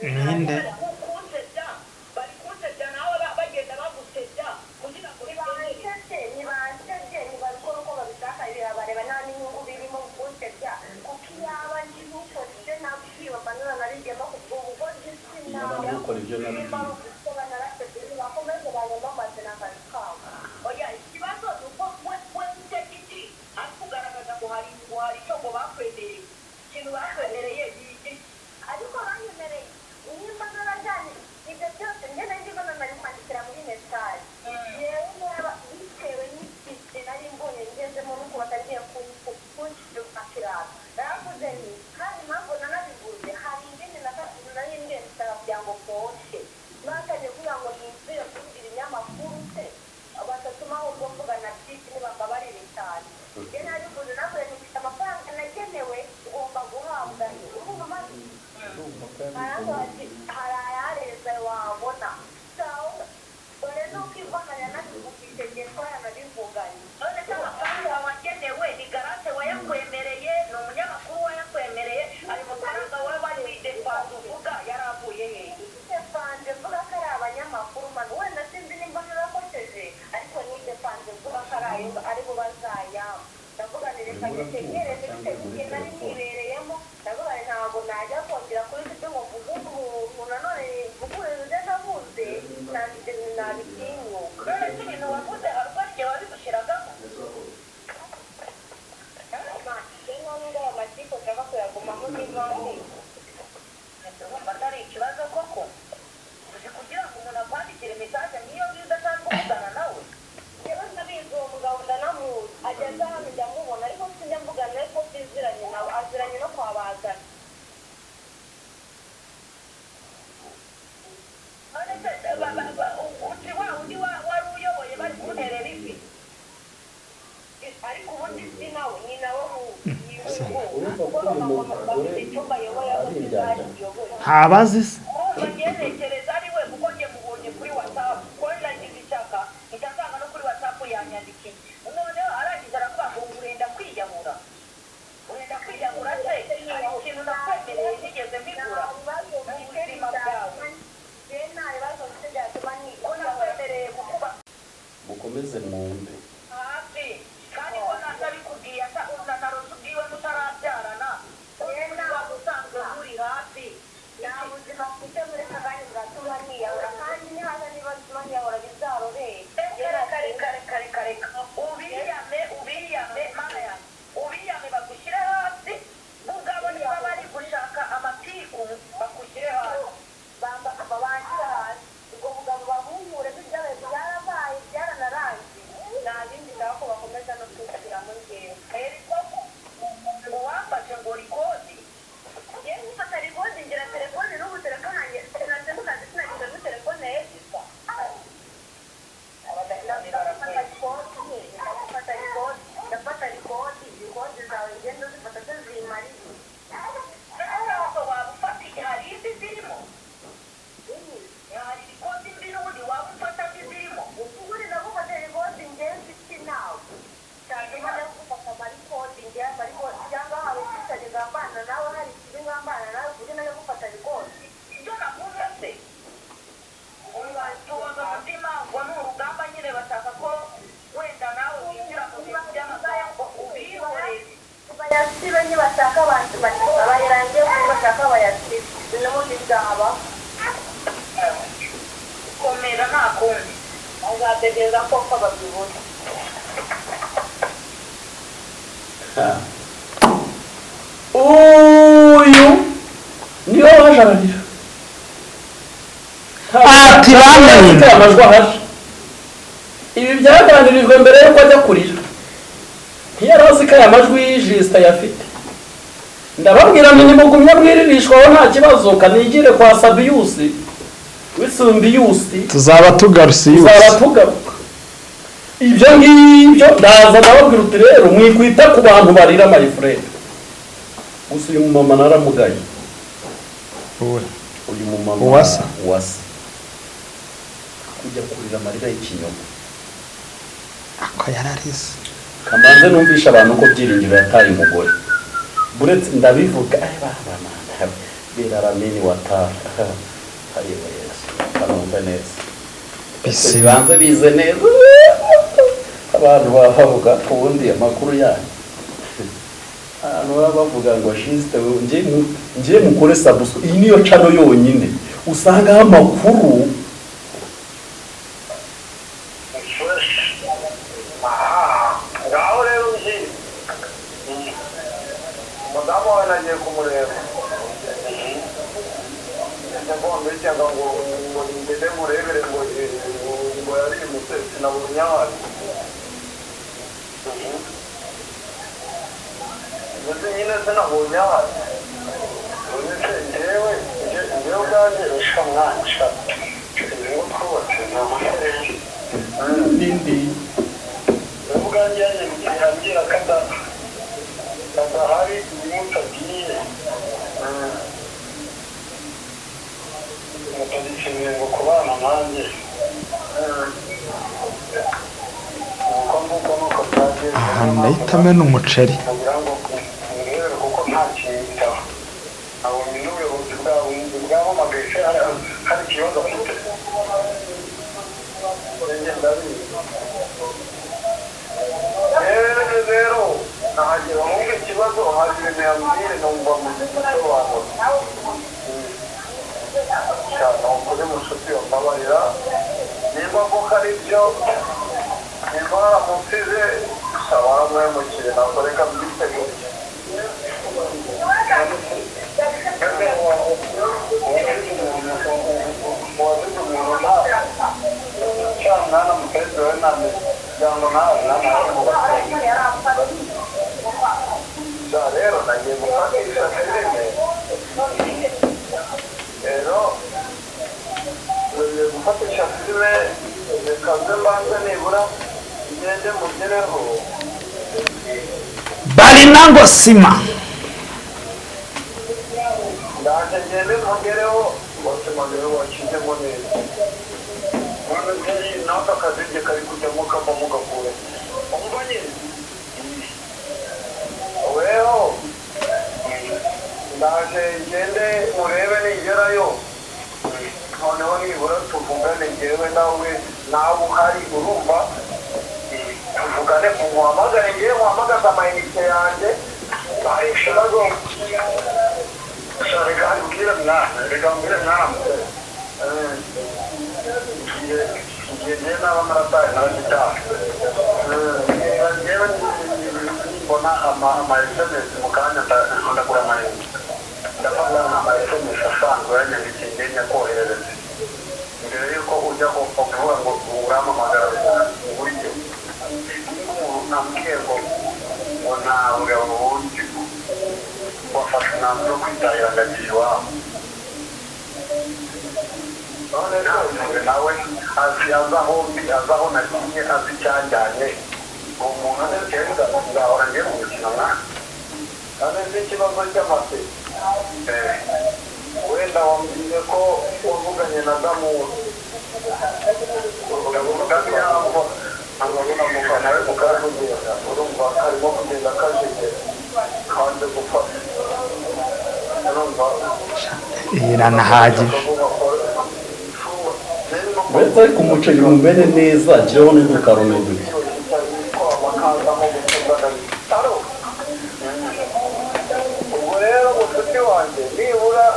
Ninde? Kunsebya, bari kunsebya nawe, bagenda bagusebya kugira ngo Nibansebye, nibansebye, nibabikora uko babishaka, birabareba, nta n'inyungu birimo kunsebya, kuko iyaba ndi gukora ibyo nabwiwe mba naranabigiyemo kubwo ubugoryi. Iyaba ndi gukora ibyo nabwiwe. Narasebye, nibakomeze banyamamaze, ni akazi kabo. Oya, ikibazo ni uko we ujya giti ari kugaragaza ngo hari icyo ngo bakwemereye, ikintu bakwemereye ni iki? Ariko banyemereye nimba narajyanye ibyo byose, njye nari mbona nari kwandikira muri message yewe, niba bitewe n'igihe nari mbonye ngezemo n'uko batangiye kunshakirana, naravuze nti kandi impamvu nanabivuze, hari ibindi nari ngiye gusaba kugira ngo poshe, batangiye kuvuga ngo ninzire kubwira ibinyamakuru se batatuma ahubwo mvuga na byinshi, nibambabarire cyane. Njye nabivuze, navuze nti mfite amafaranga nagenewe, ngomba guhabwa. Urumva maze aravuga ati hari ayareza wabona sawa, dore nuko ivana yanabivugije, ngiye twaranabivuganye. None se amafaranga wagenewe ni Garase wayakwemereye? Ni umunyamakuru wayakwemereye? Ayo mafaranga wowe wari widepanze uvuga yari avuye hehe? Nidepanze mvuga ko ari abanyamakuru, manu wenda sinzi nimba narakosheje, ariko nidepanze mvuga ko ari ayo aribo bazayampa. Ndavuga nti reka nitegereze, bitewe n'igihe nari nibereyemo. Ndavuga nti ntabwo najya kongera kuri ibyo ngo mvuge umuntu nanone mvuge ibyo navuze, ntabwo ibyo bintu nabitinyuka. None se ibintu wavuze hari ubwo ari igihe wabigushyiragamo? Nubwo aya makipe nshaka kuyagumamo n'impamvu. Urumva atari ikibazo koko? Uzi kugira ngo umuntu akwandikire message nk'iyo ngiyo udasanzwe uvugana nawe? Njyewe ndabizi, uwo mugabo ndanamuzi, ajya aza hano, njya mubona, ariko sinjya mvugana, ariko siziranye nawe, aziranye no kwa Bazana. None se uti wa undi wari uyoboye bari kunterera ivi? Ariko ubundi si nawe, ni nawe. Urumva ko uyu mugore Icyumba ayoboye aho ari indyarya. ayoboye. Ntabazi se? Urumva ngiye ntekereza ari we, kuko njye mubonye kuri WhatsApp, kuko nagize ishyaka mpita nsanga no kuri WhatsApp yanyandikiye. Noneho arangiza aravuga ngo urenda kwiyahura. Urenda kwiyahura se hari ikintu nakwemereye nigeze mbigura mu buzima bwawe? Njyewe nta bibazo mfite byatuma Ko niyahura. nakwemereye kukuba Mukomeze mwumve. hafi, kandi ko ntabikubwiye asa unanarose ubwiwe mutarabyarana, waba usanzwe muri hafi. Nta buzima mfite muri aka kanya bwatuma niyahura, kandi nihaza niba bituma niyahura bizarobere. Reka, reka, reka, reka, reka, ubiyame, ubiyame, mana yanjye, ubiyame, bagushyire hasi bo ubwabo. Niba bari gushaka amatiku, bagushyire hasi. Bamba babanjira hasi, ubwo bugabo babuhure, ibyabaye byarabaye, byaranarangiye, nta bindi nshaka ko bakomeza no kwisubiramo njyewe. Eriko ngo wamfashe ngo record. Njyewe ngufata record, ngira telefone n'ubu telefone yanjye sinanze mu kazi, sinagize muri telefone ya Edisa. Ndafata record, ndafata record, ndafata record, record zawe ngenda uzifata se zimariye? Ntabwo waba ufata, hari indi zirimo, hari record mbi n'ubundi waba ufata mbi zirimo. Ubundi ndagufata record njyewe mfite nawe cyatuma njya gufata ama record njyewe, ama record cyangwa hari ubwicanyi ngambana nawe, hari ikibi ngambana nawe ku buryo najya gufata record? Ibyo navuze se, tubaza umutima ngo ni urugamba nyine, bashaka ko wenda nawe winjira mu bintu by'amagambo, ubihorere. Bayasibe nibashaka, abantu bayirangiye kuko bashaka bayasibe, n'ubundi byaba. Komera, nta kundi. Azategereza ko babibona. Uyu niwe waje ararira. Ati bamenye. Afite amajwi ahari. Ibi byaganirijwe mbere y'uko ajya kurira, ntiyari azi ko aya majwi y'ijisita ayafite. Ndababwira nti nimugumye mwiririshwaho, nta kibazo, kanigire kwa Sabiyusi wisumbiyusi. Tuzaba tugarutse. Tuzaba Yose. tugaruka. Ibyo ngibyo ndaza ndababwira uti rero mwikwita ku bantu barira, my friend. Gusa uyu mumama naramugaye. Uwe. Uyu mumama. Uwase. Uwase, kujya kurira amarira y'ikinyoma. Ako yararize. Kamanze numvisha abantu ko Byiringiro yataye umugore. Buretse ndabivuga, ay baba mana. Biraramini watara hariwe Yesu kanumve neza. Bisi. Bibanze bize neza. Abantu baba bavuga ubundi amakuru yanyu, abantu baba bavuga ngo jisite ngiye mukore sabuso. Iyi niyo channel yonyine usangaho amakuru. Ngaho rero ngiye umudamu wawe, nagiye kumureba mbega ngo ngende murebere ngo yarimutse, sinabonye aho ari. Ndetse nyine sinabonye aho ari. None se njyewe ubwanjye sha mwana sha ngo twubatse ni amaherere. N'indi. Ubwanjye yambwira ko adahari mutagiye mutagikeneye ngo kubana nanjye, uko nguko nuko byagenze. Ahantu ndahita amena umuceri. Kugira ngo murebere kuko nta kinyitaho, nabonye n'ubuyobozi bwabo bwampamagaye se hari ikibazo afite. Njye ndabizi rero nahagera ahubwo ikibazo hari ibintu yambwiye numva mu gisobanuro cyane. Ukuri mushuti wambabarira nimba koko ari byo, nimba naramusize saba waramuhemukiye, ntabwo reka mbyite gutya. Wazize umuntu nta cyangwa mwana mupenzi we nta miryango nawe nta. Rero nagiye gufatisha filime, rero nagiye gufatisha filime, reka nze mbanze nibura ngende mugereho. Barina ngo sima. Ndaje ngende mugereho bose mugereho wakizemo neza. None se nawe akazirye kari kujyamo kavamo gakura umva nyine weho. Ndaje ngende murebe, nigerayo noneho nibura tuvugane njyewe nawe, nawe uhari, urumva, tuvugane, muhamagare ngewe muhamagaze amayinite yanjye hari ikibazo. Reka mbwire mwana, reka mbwire mwana, ngiye ngewe naba narataye naragitaha ngewe mbona ama SMS mu kanya ndagura amayinite, ndafata ama SMS asanzwe yanyandikiye ngewe nyakoherereze mbere yuko ujya kuvuga ngo urampamagara mu buryo umuntu nambwiye ngo ntabwo ubundi wafashe umwanzuro wo kwitahira ngagiye iwabo. None se nawe azi aho mbi, azi aho nagiye, azi icyanjyanye uwo muntu ndetse nzahora ngiye mu mukino mwana. None se ikibazo cy'amase, wenda wambwiye ko wavuganye na Damu, nawe mukajugera, urumva karimo kugenda kajegera kanze gufata, urumva. Iranahagije. Uretse ariko umuceri mumene neza nshyiraho n'udukaroni duke. Ubwo rero mushuti wanjye nibura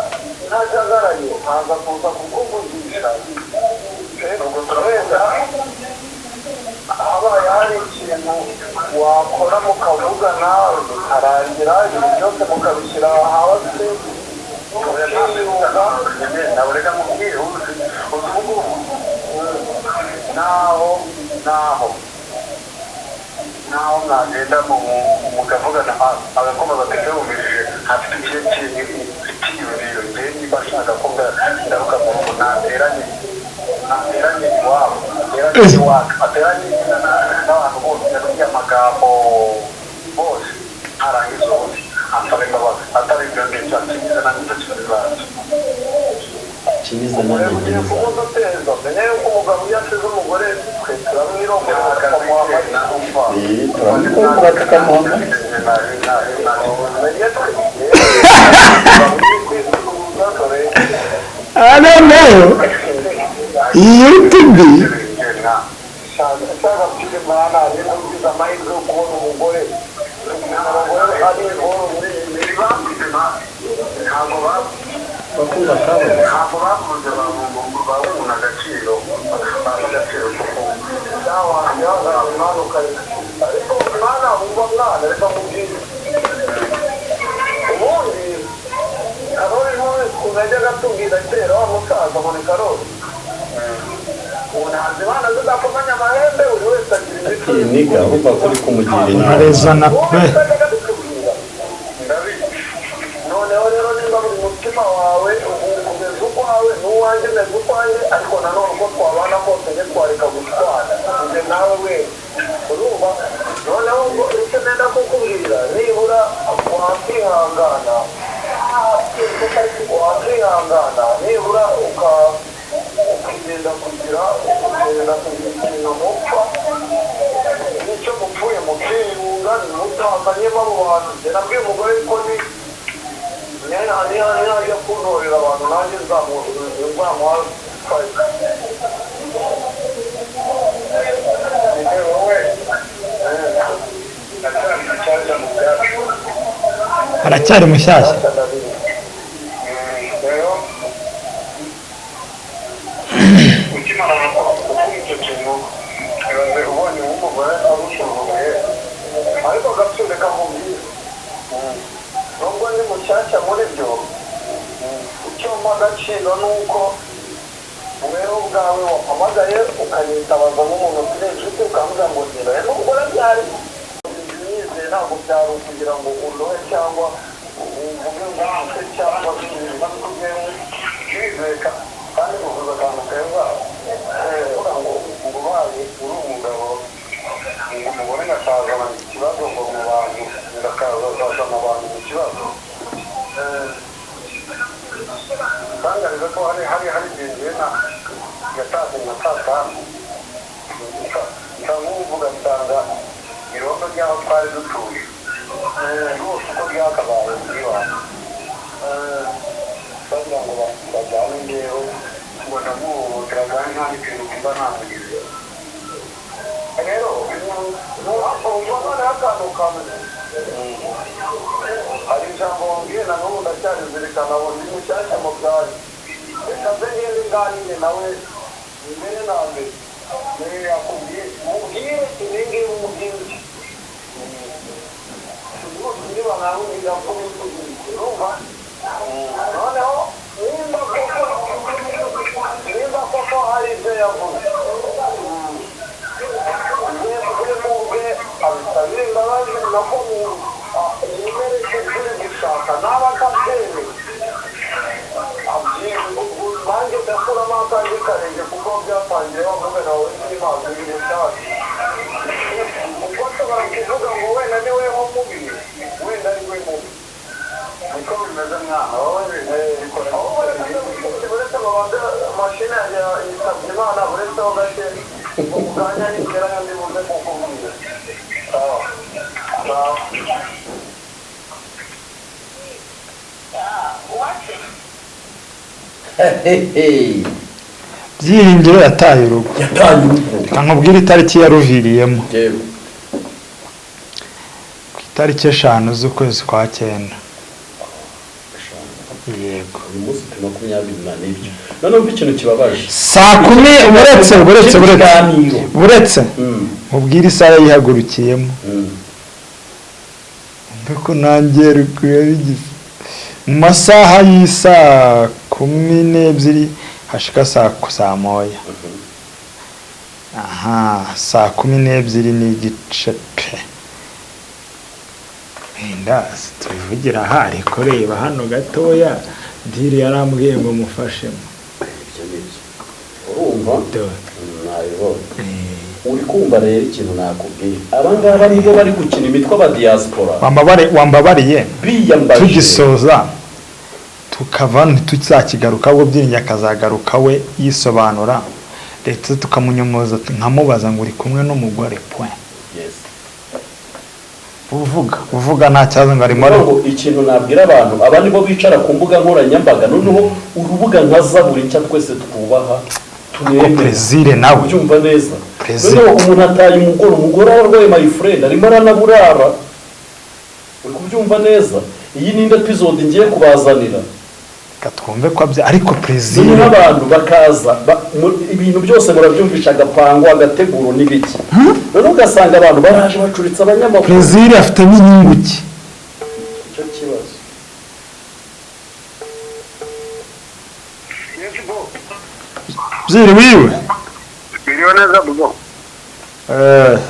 ntajagaraye nkaza kuza kukuvugisha, wenda habaye hari ikintu wakora mukavugana bikarangira, ibintu byose mukabishyira hasi mukiyunga. Reka mubwire, uzi ubu ngubu naho mwagenda mukavugana agakomeza akabumvirije afite ikihe kintu icyiyumviro. Njye niba ashaka ko ngaruka mu rugo nateranye iwabo, ateranye iwacu, ateranye n'abantu bose, yabwiye amagambo bose, arangiza ubundi ansaba imbabazi. Atari ibyo ngibyo akinyize nanjye ndakibazo. Kinyize nanjye. Ugiye kumuduteza, menye yuko umugabo iyo asize umugore twe turamwirongora tukamuha amahirwe. Turamwirongora tukamuha amahirwe. Iyi YouTube. Nshaka gushyira imana ugize amahirwe yo kubona umugore, abagore ari ingoro muri iyi bavuze, ntabwo Bakumva kabone. Ntabwo bavuze baha umuntu agaciro, baha agaciro kuko mwana ukareka. Ariko mwana, wumva mwana, reka nkubwire. Ubundi Karori ntuzi ukuntu yajyaga atubwira kera, wa musaza ngo ni Karori, ubu ntazi imana zidakomanya amahembe, buri wese agira imico. Iyi niga urumva ko uri kumugira inama. Nkarezana pe. Noneho rero nimba buri mutima wawe umeze ukwawe n'uwanjye umeze ukwanjye, ariko nanone uko twabana kose ntitwareka gutwara njye nawe wese, urumva? Noneho ngo icyo nenda kukubwira, nibura wakwihangana, wakwihangana nibura ukirinda kugira ikintu mupfa, nicyo mupfuye mukiyunga, mutazanyemo abo bantu. Njye nabwiye umugore ko ni nijya kuntorera abantu, nanjye nzamuha five. Wowe ndacyari mushyashya mu byacu. Aracyari mushyashya. Rero ukimara gukora icyo kintu, ibaze ubonye nk'umugore agusuzuguye, ariko agapfa. Reka nkubwire, nubwo ndi mushyashya muri byo, icyo mpa agaciro ni uko wewe ubwawe wampamagaye ukanyitabaza nk'umuntu ufite inshuti, ukambwira ngo ngira nubwo byari nizeye, ntabwo byari ukugira ngo undohe cyangwa uvuge ngo use cyangwa nizeye. Kandi uvuze akantu keza, uvuga ngo ubaye uri umugabo, ngo umugore ngakazana ikibazo ngo mu bantu, ngakazana abantu mu kibazo. Ntangariza ko hari igihe njyewe na yatashye nka saa 5, nsa nk'uvuga nsanga irondo ry'aho twari dutuye rwose uko ryakabaye iwanjye, bagira ngo bajyane njyewe ngo ndamuhohotera, kandi nta n'ikintu mba namugize. Rero umva, noneho akantu kamwe, hari ijambo wambwiye na n'ubu ndacyarizirikana, ngo ndi mushyashya mu byayo. Reka nze ngende nganire nawe mbere na mbere. Mbere yakubwiye, mubwire ibi ngibi, umubwire iki niba nakubwira ko urumva. Noneho nimba koko hari ibyo yavuze, we mubwe abisabire imbabazi, nako yemere ko turi gushaka, naba atabyemeye nanjye ndakuramo akanjye karenge, kuko byatangiye bavuga nawe n'imazi ibintu ubwo nshobora kuvuga ngo wenda ni we mubi, wenda ari we mubi. Niko bimeze mwana, wowe bikora uretse babanze mashini yanjye yitabye Imana, uretseho gake mu kanya nigera ndi buze kukubwira. Sawa sawa. Uwase. Byiringiro yataye urugo. Yataye urugo. Reka nkubwire itariki yaruviriyemo. Yewe. Ku itariki 5 z'ukwezi kwa 9, yego. Uyu munsi turi 24, ibyo noneho umva ikintu kibabaje. Saa 10, uretse uretse uretse Ikiganiro. Uretse nkubwire isaha yihagurukiyemo. Mbe ko nanjye ruguru yabigize mu masaha y'isaa 12 hashika saa 1, aha saa 12:30 pe. Wenda tubivugira aha, ariko reba hano gatoya, diri yarambwiye ngo mufashemo. Ibyo nibyo urumva. Dore. Nabibonye. Uri kumva rero ikintu nakubwiye, aba ngaba nibo bari gukina imitwe aba diaspora. Wambabariye biyambaje. Tugisoza tukava, ntituzakigaruka, ahubwo Byiringiro akazagaruka we yisobanura, ndetse tukamunyomoza, nkamubaza ngo uri kumwe n'umugore, point. Yes. Uvuga nta kibazo ngo arimo Kuvuga ngo ikintu nabwira abantu, aba nibo bicara ku mbuga nkoranyambaga, noneho urubuga nka Zaburi Nshya twese twubaha. tumwemera. Plaisir nawe. Ubyumva neza. Plaisir. Noneho umuntu ataye umugore, umugore ararwaye, my friend, arimo aranaburara. Uri kubyumva neza? Iyi ni indi episode ngiye kubazanira. Reka twumve ko ariko Plaisir Noneho abantu bakaza ibintu byose murabyumvisha, agapango, agateguro n'ibiki. Noneho ugasanga abantu baraje bacuritse abanyamakuru. Plaisir afitemo inyungu ki? Icyo kibazo. Byiri wiwe. Biriwe neza bugo.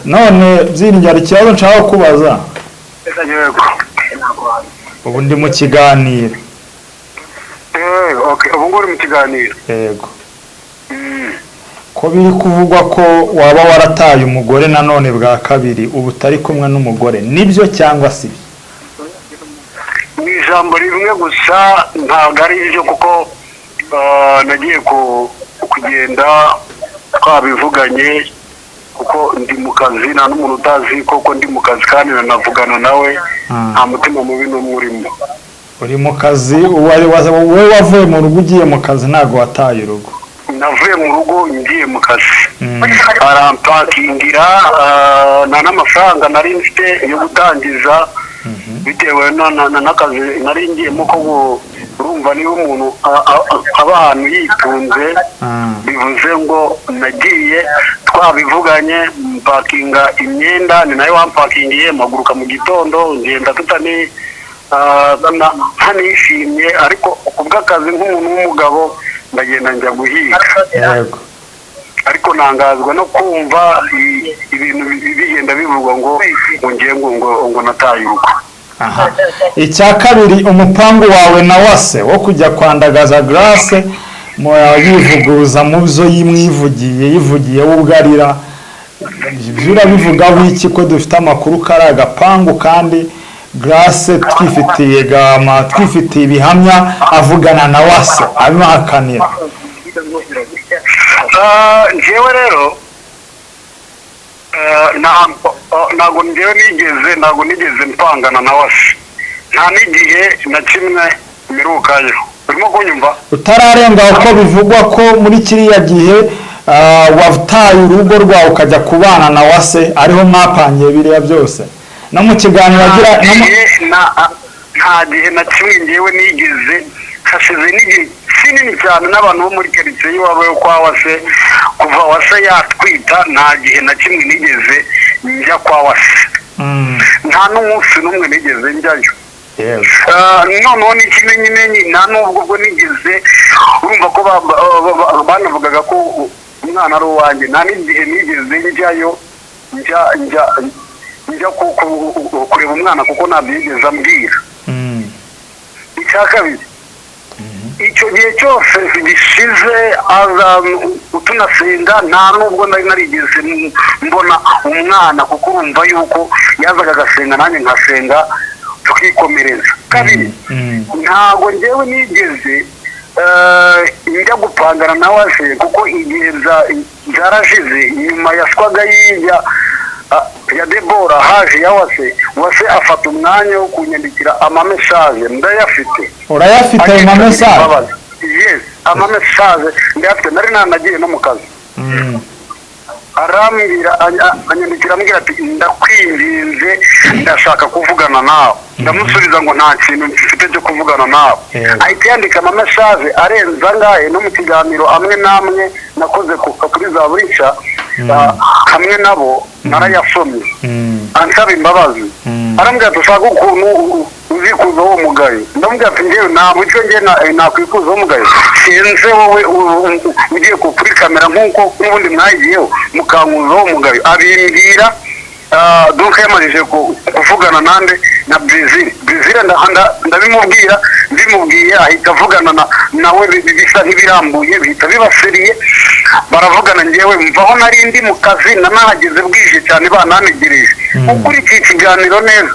None byiringiro, hari ikibazo nshaka kubaza. Yego. Ubu ndi mu kiganiro. Okay, ubu ngubu uri mu kiganiro. Yego. Ko biri kuvugwa ko waba warataye umugore nanone bwa kabiri, ubu utari kumwe n'umugore, nibyo cyangwa si byo? Mu ijambo rimwe gusa, ntabwo ari ibyo, kuko nagiye kugenda twabivuganye, kuko ndi mu kazi, nta n'umuntu utazi koko ndi mu kazi, kandi nanavugana nawe, nta mutima mubi n'umwe urimo. Uri mu kazi, wowe wavuye mu rugo ugiye mu kazi, ntabwo wataye urugo. Navuye mu rugo ngiye mu kazi, arampakingira, nta n'amafaranga nari mfite yo gutangiza, bitewe n'akazi nari ngiyemo ko urumva niba umuntu aba ahantu yitunze, bivuze ngo nagiye twabivuganye, mpakinga imyenda, ni nayo wampakingiye, mpaguruka mu gitondo ngenda tutani ntanishimye, ariko kubw'akazi nk'umuntu w'umugabo ndagenda njya guhiga. Yego. Ariko ntangazwa no kumva ibintu bigenda bivugwa ngo ngiye ngo nataye urugo. Aha. Icya kabiri, umupangu wawe na wase wo kujya kwandagaza Grace, yivuguruza mu byo yimwivugiye, yivugiye we ubwo arira, ibyo urabivugaho iki ko dufite amakuru kari agapangu, kandi Grace twifitiye gama, twifitiye ibihamya, avugana na wase abimuhakanira? Njyewe rero ntabwo njyewe nigeze, ntabwo nigeze mpangana na wase, nta n'igihe na kimwe mperukayo. Urimo kunyumva? Utararenga uko bivugwa ko muri kiriya gihe wataye urugo rwawe ukajya kubana na wase, ariho mwapangiye biriya byose, no mu kiganiro agira nta gihe na kimwe ngewe nigeze, hashize n'igihe kinini cyane n'abantu bo muri karitsiye y'iwabo yo kwa wase, kuva wase yatwita nta gihe na kimwe nigeze njya kwa wase, nta n'umunsi n'umwe nigeze njyayo. Noneho n'ikimenyimenyi nta n'ubwo bwo nigeze, urumva ko banavugaga ko umwana ari uwanjye, nta n'igihe nigeze njyayo njya kureba umwana kuko ntabwo yigeze ambwira. Icya kabiri, icyo gihe cyose gishize tunasenga nta n'ubwo nari narigeze mbona umwana, kuko urumva yuko yazaga agasenga nanjye nkasenga tukikomereza. Kabiri, ntabwo ngewe nigeze njya gupangana na wase, kuko igihe byarashize nyuma yaswaga yijya ya Debora haje ya wase, wase afata umwanya wo kunyandikira amamesaje, ndayafite. Urayafite ayo mamesaje? Yes, amamesaje ndayafite, nari nanagiye no mu kazi. Arambwira, anyandikira ambwira ati ndakwinginze ndashaka kuvugana nawe. Ndamusubiza ngo nta kintu mfite cyo kuvugana nawe. Ahita yandika amamesaje arenze angahe, no mu kiganiro amwe n'amwe nakoze kuri za burisha hamwe nabo narayasomye, ansaba imbabazi. Arambwira ati ushaka ukuntu uzikuza uwo mugayo. Ndamubwira ati ngewe ntabwo icyo ngewe nakwikuza uwo mugayo, sinze wowe ugiye kuri kamera nk'uko n'ubundi mwayigiyeho mukankuza uwo mugayo. Abimbwira donc yamajije kuvugana nande na Brazil. Brazil ndabimubwira, mbimubwiye ahita avugana nawe bisa nk'ibirambuye, bihita bibaseriye, baravugana. Ngewe mvaho nari ndi mu kazi, nanahageze bwije cyane bananegereje. Ukurikiye ikiganiro neza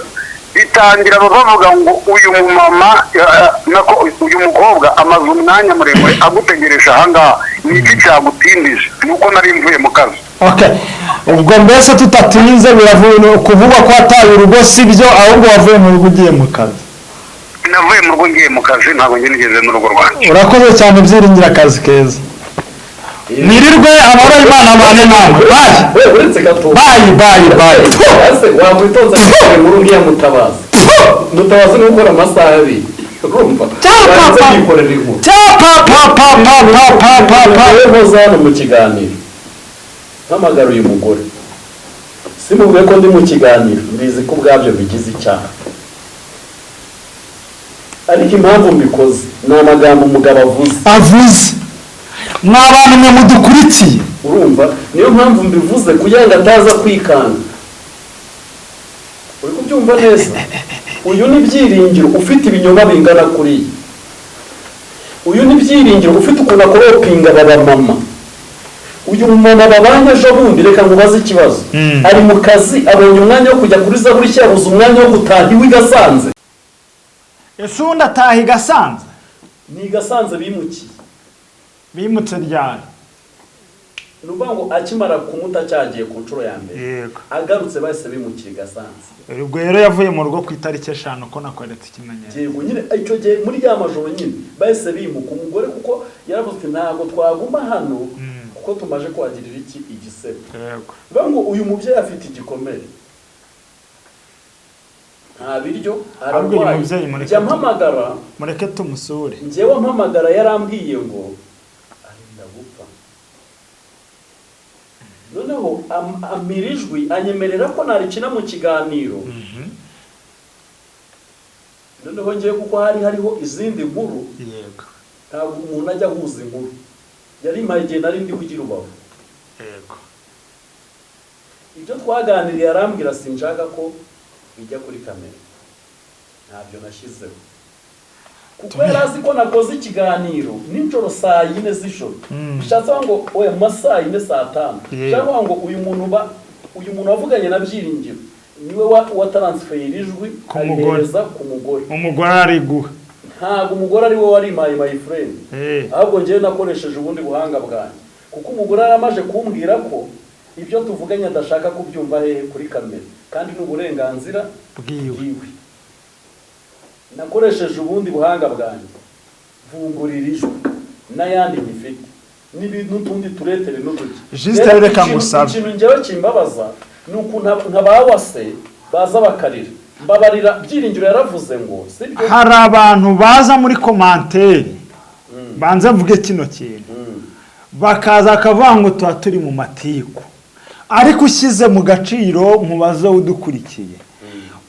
bitangira bavuga ngo uyu mumama nako uyu mukobwa amaze umwanya muremure agutegereje ahangaha, ni iki cyagutindije? Nuko nari mvuye mu kazi. Okay, ubwo mbese tutatinze, biravuye kuvuga ko wataye urugo si byo, ahubwo wavuye mu rugo ugiye mu kazi. Navuye mu rugo ngiye mu kazi, ntabwo njye nigeze mu rugo rwanjye. Urakoze cyane, byiringira akazi keza. Mwirirwe, amahoro y'Imana abane namwe. Bye. We, uretse gato. Bye bye bye. Ese wakwitonza gukora inkuru nk'iya Mutabazi? Mutabazi ni ukora amasaha 2, urumva? Cyapa, Warangiza pa. ukikorera inkuru. Pa pa pa pa pa pa pa pa. Wowe nkoze hano mu kiganiro, mpamagara uyu mugore, simubwiye ko ndi mu kiganiro, mbizi ko ubwabyo bigize icyaha, ariko impamvu mbikoze ni amagambo umugabo avuze. Avuze. Mwa bantu mwe mudukurikiye, urumva, niyo mpamvu mbivuze kugira ngo ataza kwikanga. Uri kubyumva neza? Uyu ni Byiringiro ufite ibinyoma bingana kuriya. Uyu ni Byiringiro ufite ukuntu akoropinga aba mama. Uyu mama babanye ejo bundi, reka nkubaze ikibazo. Ari mu kazi, abonye umwanya wo kujya kuri Zaburi nshya, yabuze umwanya wo gutaha iwe i Gasanze. Ese ubundi ataha i Gasanze? Ni i Gasanze bimukiye. Bimutse ryari? Ni ukuvuga ngo akimara kumuta cyagiye ku nshuro ya mbere, agarutse bahise bimukira i Gasanze. Ubwo rero yavuye mu rugo ku itariki 5, ko nakweretse ikimenyetso. Yego nyine, icyo gihe muri ya majoro nyine bahise bimuka umugore, kuko yaravuze ati ntabwo twaguma hano kuko tumaje kuhagirira iki igisebe. Bivuga ngo uyu mubyeyi afite igikomere, nta biryo, Ahubwo uyu ararwaye. mubyeyi mureke Njya mpamagara, mureke tumusure. Njyewe mpamagara yarambwiye ngo arenda gupfa. Noneho amira ijwi, anyemerera ko narikina mu kiganiro. Noneho ngewe kuko hari hariho izindi nkuru, ntabwo umuntu ajya ahuza inkuru. Yari impaye igihe nari ndi kugira Rubavu. Ibyo twaganiriye arambwira sinshaka ko bijya kuri kamera, ntabyo nashyizeho kuko yari azi ko nakoze ikiganiro nijoro saa 4 z'ijoro. Bishatse kuvuga ngo oya, mu ma saa 4, saa 5. Bishatse kuvuga ngo uyu muntu wavuganye na Byiringiro niwe wa taransifeye ijwi Ku mugore. arihereza ku mugore. Umugore ariguha. Ntabwo umugore ari we warimaye, my friend, ahubwo njyewe nakoresheje ubundi buhanga bwanjye, kuko umugore yaramaje kumbwira ko ibyo tuvuganye adashaka kubyumva hehe? Kuri kamera, kandi ni uburenganzira bwiwe. Bwiwe. Nakoresheje ubundi buhanga bwanjye, mvungurira ijwi n'ayandi nyifite n'utundi turetere n'uduki. Juste, Rero reka ngusabe. ikintu njyewe kimbabaza ni ukuntu nka ba Wase baza bakarira. Mbabarira, Byiringiro yaravuze ngo sibyo. Hari abantu baza muri commentaire, banze mvuge kino kintu, bakaza bakavuga ngo tuba turi mu matiku, ariko ushyize mu gaciro, mubaze udukurikiye,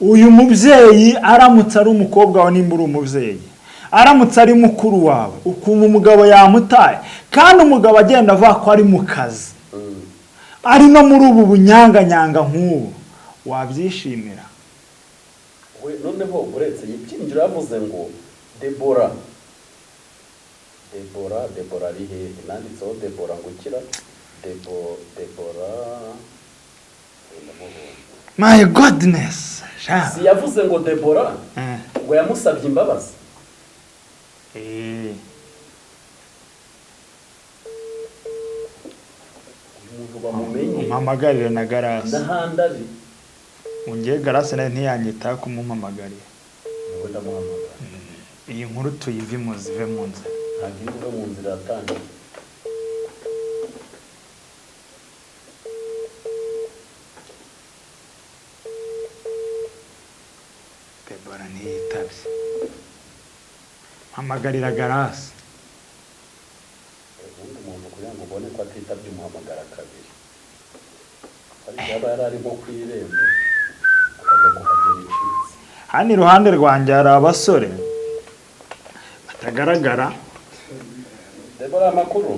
uyu mubyeyi aramutse ari umukobwa wawe, nimba uri umubyeyi, aramutse ari mukuru wawe, ukumva umugabo yamutaye, kandi umugabo agenda avuga ko ari mu kazi, ari no muri ubu bunyanganyanga nk'ubu, wabyishimira? We, noneho uretse Ibyiringiro yavuze ngo Debora, Debora, Debora ari hehe? Nanditseho Debora ngo ukira Debora, ndamubonye. My goodness sha. Si yavuze ngo Debora ngo yamusabye imbabazi? Uyu muntu bamumenye Umpamagarire na Garasi. N'ahandi ari. Ungiye Garasi nawe ntiyanyitaho kumumpamagarira. Ngo ndamuhamagara. Iyi nkuru tuyive imuzi, ive mu nzira. Ntabwo iri buve mu nzira, yatangiye. Debora ntiyitabye, mpamagarira Garasi. Ubundi umuntu kugira ngo ubone ko atitabye umuhamagara kabiri, ariko yaba yari ari nko ku irembo akajya kuhagera icitse. Hano iruhande rwanjye hari abasore batagaragara. Debora, amakuru?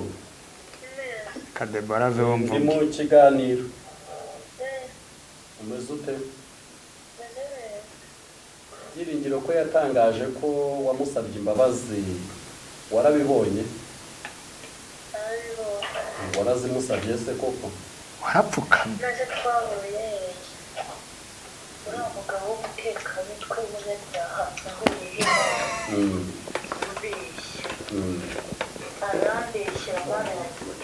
Kadebora aveho Ndi mvuge. mu kiganiro. Umeze ute? Byiringiro ko yatangaje ko wamusabye imbabazi, warabibonye? Warazimusabye se koko? Warapfukamye? Maze twahuye, uriya mugabo w'umutekamutwe w'umunyabyaha nahuye ubeshya, arambeshyera. Abana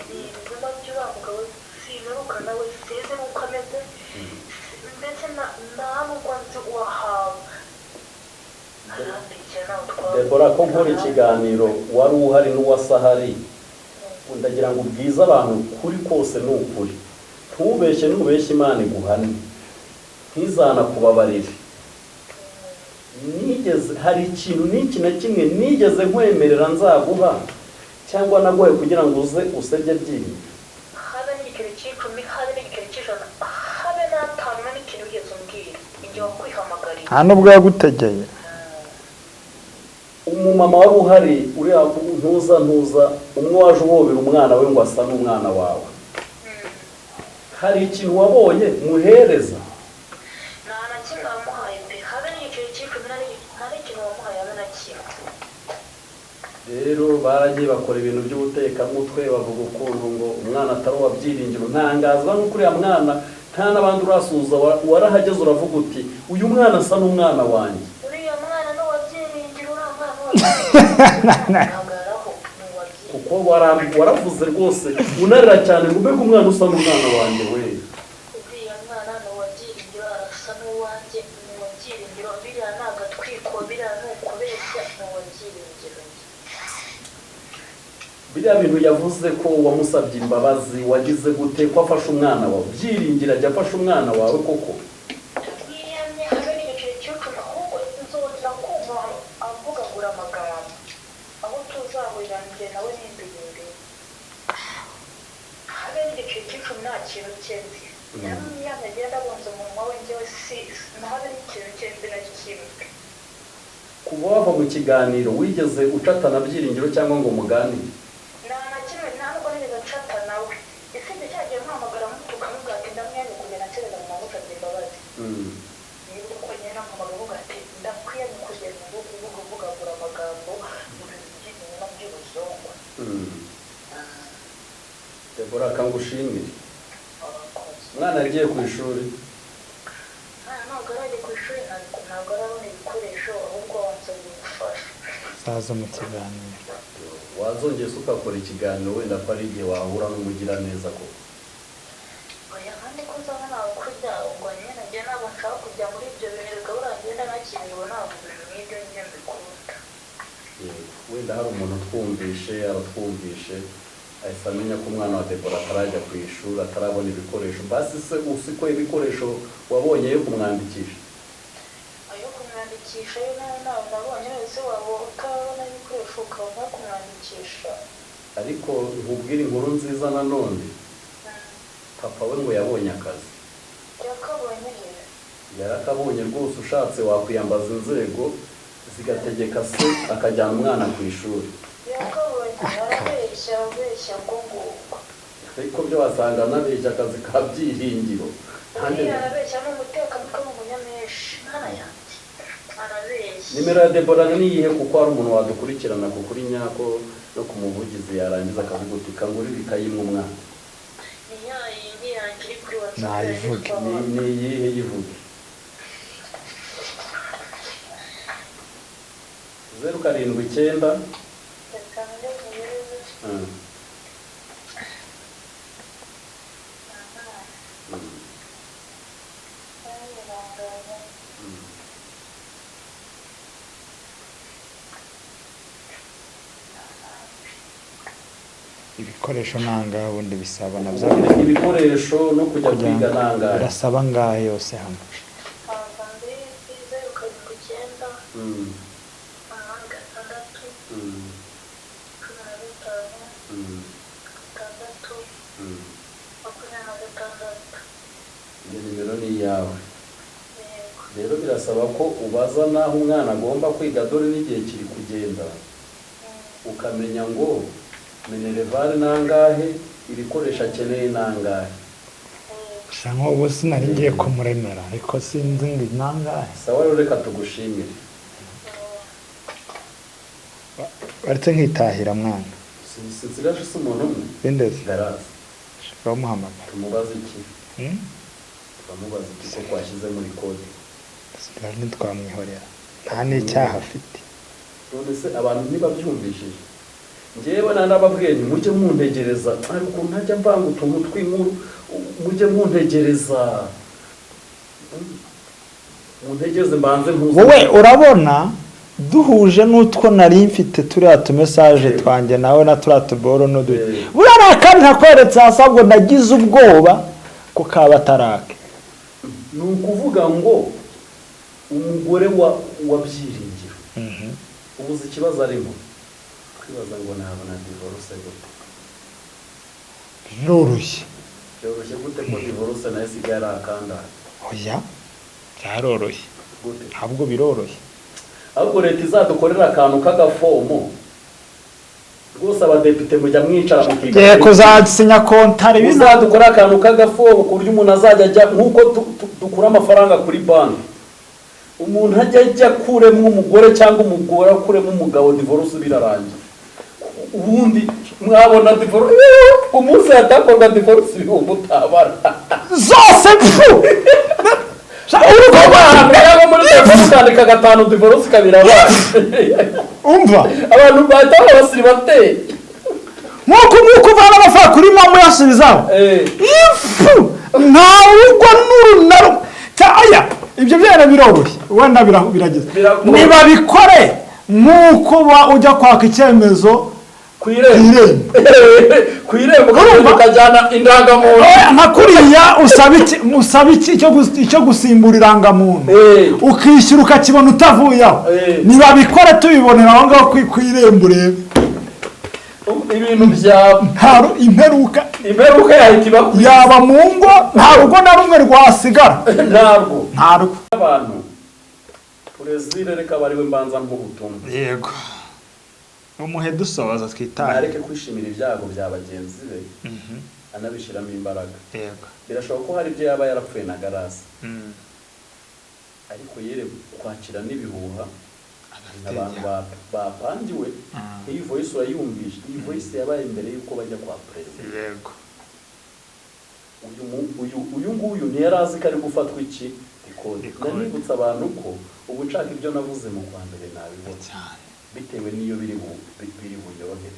ibinyoma by'uriya mugabo simeruka nawe, sinzi n'uko ameze, ndetse nta n'ubwo nzi uwahawe, arambeshyera, ntawe twahuye. Debora, ko nkora ikiganiro wari uhari n'uwasahari. Ndagira ngo ubwize abantu kuri kose ni ukuri, ntubeshye, nubeshye Imana iguhane, ntizanakubabarire. Nigeze hari ikintu n'iki na kimwe nigeze nkwemerera nzaguha cyangwa naguhaye kugira ngo uze usebye byiringiro? Habe n'igiceri cy'icumi, habe n'igiceri cy'ijana, habe n'atanu, nta n'ikintu wigeze umbwira, igihe wakwihamagariye. Nta nubwo yagutegeye. Umumama wari uhari uriya ntuza ntuza umwe waje uhobera umwana we ngo asa n'umwana wawe, hari ikintu wabonye muhereza? Nta na kimwe wamuhaye pe, habe n'igiceri cy'icumi, nta n'ikintu wamuhaye, habe na kimwe. Rero baragiye bakora ibintu by'ubutekamutwe, bavuga ukuntu ngo umwana atari uwa Byiringiro. Ntangazwa n'uko uriya mwana nta n'abandi urasuhuza, warahageze uravuga uti uyu mwana asa n'umwana wanjye. Uriya mwana ni uwa Byiringiro, uriya mwana ni uwa Byiringiro, ntagararaho, ni uwa Byiringiro. Kuko waravuze rwose unarira cyane ngo mbega umwana usa n'umwana wanjye we. Uriya mwana ni uwa Byiringiro, arasa n'uwanjye, ni uwa Byiringiro. Biriya ni agatwiko, biriya ni ukubeshya, ni uwa Byiringiro. Biriya bintu yavuze ko wamusabye imbabazi, wagize gute, ko afashe umwana wawe, Byiringiro ajya afashe umwana wawe koko? Mwiyamye, habe n'igiceri cy'icumi, ahubwo nzongera kumva avugagura amagambo aho tuzahurira njye nawe n'imbere imbere, habe n'igiceri cy'icumi, nta kintu cye nzi. Nyamwiyamye, agenda abunza umunwa we, njyewe si habe n'ikintu cye nzi na kimwe. Kuva wava mu kiganiro wigeze ucatana Byiringiro cyangwa ngo muganire? Nta na kimwe, nta nubwo nigeze ncata nawe, usibye cyagiye muhamagara mutuka, mubwira ati ndamwiyamye kugenda nserera mu musabye imbabazi. Niba uko nyine namuhamagara avuga ati ndakwiyamye kugenda ubu uvuga uvugagura amagambo mu bintu by'ibinyoma by'ubuzungu. Debora, kangushimire. Abakozi. Umwana yagiye ku ishuri? Ntabwo arajya ku ishuri, ntabwo arabona ibikoresho, ahubwo wansabye ubufasha. Zaza mu kiganiro. Wazongeye se ugakora ikiganiro, wenda ko ari igihe wahura n'umugiraneza koko. Oya, kandi ko nzaba ntawe kurya, ubwo nyine njye ntabwo nshaka kujya muri ibyo bintu, reka buriya ngenda nakiriwe, ntabwo ibintu nk'ibyo njye mbikunda. Yego, wenda hari umuntu utwumvishe, aratwumvishe ahise amenya ko umwana wa Debora atarajya ku ishuri, atarabona ibikoresho. Basi se uzi ko ibikoresho wabonye yo kumwandikisha? Ayo kumwandikisha yo nayo ntabwo nabonye, wese waba utabona ibikoresho ukabona kumwandikisha? Ariko nkubwire inkuru nziza nanone, papa we ngo yabonye akazi. Yakabonye he? Yarakabonye rwose, ushatse wakwiyambaza inzego zigategeka se akajyana umwana ku ishuri. Yakabonye, arabeshya, abeshya ngo nguko. Ariko byo wasanga anabeshya akazi ka Byiringiro. Uriya arabeshya, ni umutekamutwe, ni umunyamenshi, mwana yanjye arabeshya. Nimero ya Debora ni iyihe? Kuko hari umuntu wadukurikirana ku kuri nyako no ku muvugizi, yarangiza akavuga uti kangurire ikayimwe umwana. Ni ya yindi yanjye iri kuri WhatsApp. Nayivuge. Ni iyihe? Yivuge. 079. Reka njye muyirebe. Ibikoresho nangahe ubundi bisaba nabyo? Ubundi ibikoresho no kujya kwiga nangahe? Birasaba angahe yose hamwe? Haza mbiri 079 8 6 15 6 26. Iyo nimero ni iyawe? Yego. Rero birasaba ko ubaza n'aho umwana agomba kwiga, dore n'igihe kiri kugenda, ukamenya ngo minerval nangahe, ibikoresho akeneye nangahe. Gusa nk'ubu sinari ngiye kumuremera, ariko sinzi ngo nangahe. Sawa rero, reka tugushimire. Baretse nkitahira mwana. Sinsigaje se umuntu umwe? Bindeze. Garazi. Bamuhamagara. Tumubaze iki? Hmm? Turamubaza iki ko twashyize muri kode? Sinari, ntitwamwihorera, nta n'icyaha afite. None se abantu ntibabyumvishije? Njyewe narababwiye nti mujye muntegereza, ariko ukuntu ntajya mvanga utuntu tw'inkuru, mujye muntegereza, muntegereze mbanze ntuze. Wowe urabona. Duhuje n'utwo nari mfite, turiya tumessage twanjye nawe na turiya tuboro n'uduki. Buriya nta kandi ntakweretse hasi, ahubwo nagize ubwoba ko kaba atarake. Ni ukuvuga ngo umugore wa Byiringiro ubuze ikibazo arimo kwibaza ngo nabona divorce gute? Biroroshye. Byoroshye gute ko divorce nayo isigaye ari akandara? Oya, byaroroshye. Gute? Ntabwo biroroshye. Ahubwo leta izadukorera akantu k'agafomu rwose. Abadepite mujya mwicara mukiga. Ngiye kuzasinya kontari bino. Uzadukora akantu k'agafomu ku buryo umuntu azajya ajya, nk'uko dukura amafaranga kuri banki, umuntu ajya akuremo umugore cyangwa umugore akuremo umugabo, divorce birarangiye. Ubundi mwabona divorce umunsi hatakorwa divorce ibihumbi utabara. Zose pfu. Urugo rw'ahantu cyangwa muri telefone ukandika gatanu divorce kabiri abana. Umva. Abantu bahita baba abasiribateri. Nk'uko uvana amafaranga kuri MoMo uyasubizaho. Ifu nta rugo n'uru na rumwe. Aya, ibyo byera biroroshye, wenda birageze. Biragoye. Nibabikore nk'uko ujya kwaka icyemezo ku irembo. Irembo. Ku irembo ukagenda ukajyana indangamuntu. Oya, nka kuriya usaba iki, usaba iki icyo gusimbura irangamuntu, ukishyura ukakibona utavuye aho. Nibabikore tubibonera aho ngaho ku irembo, urebe. Ibintu bya Nta imperuka. Imperuka yahita iba ku isi. Yaba mu ngo, nta rugo na rumwe rwasigara. Ntabwo. Nta rugo. Abantu Perezida, reka bariwe mbanza nk'ubutumwa. Yego, umuhe dusoza twitaye. Ntareke kwishimira ibyago bya bagenzi be anabishyiramo imbaraga. Birashoboka ko hari ibyo yaba yarapfuye na Garasi, ariko yere kwakira n'ibihuha abantu bapangiwe. Iyi voice urayumvisha, iyi voice yabaye mbere y'uko bajya kwa perezida. Uyu nguyu ntiyari azi ko ari gufatwa iki record. Record. Nanibutsa abantu ko ubu nshaka ibyo navuze mu kwa mbere nabibona bitewe n'iyo biri buyohe.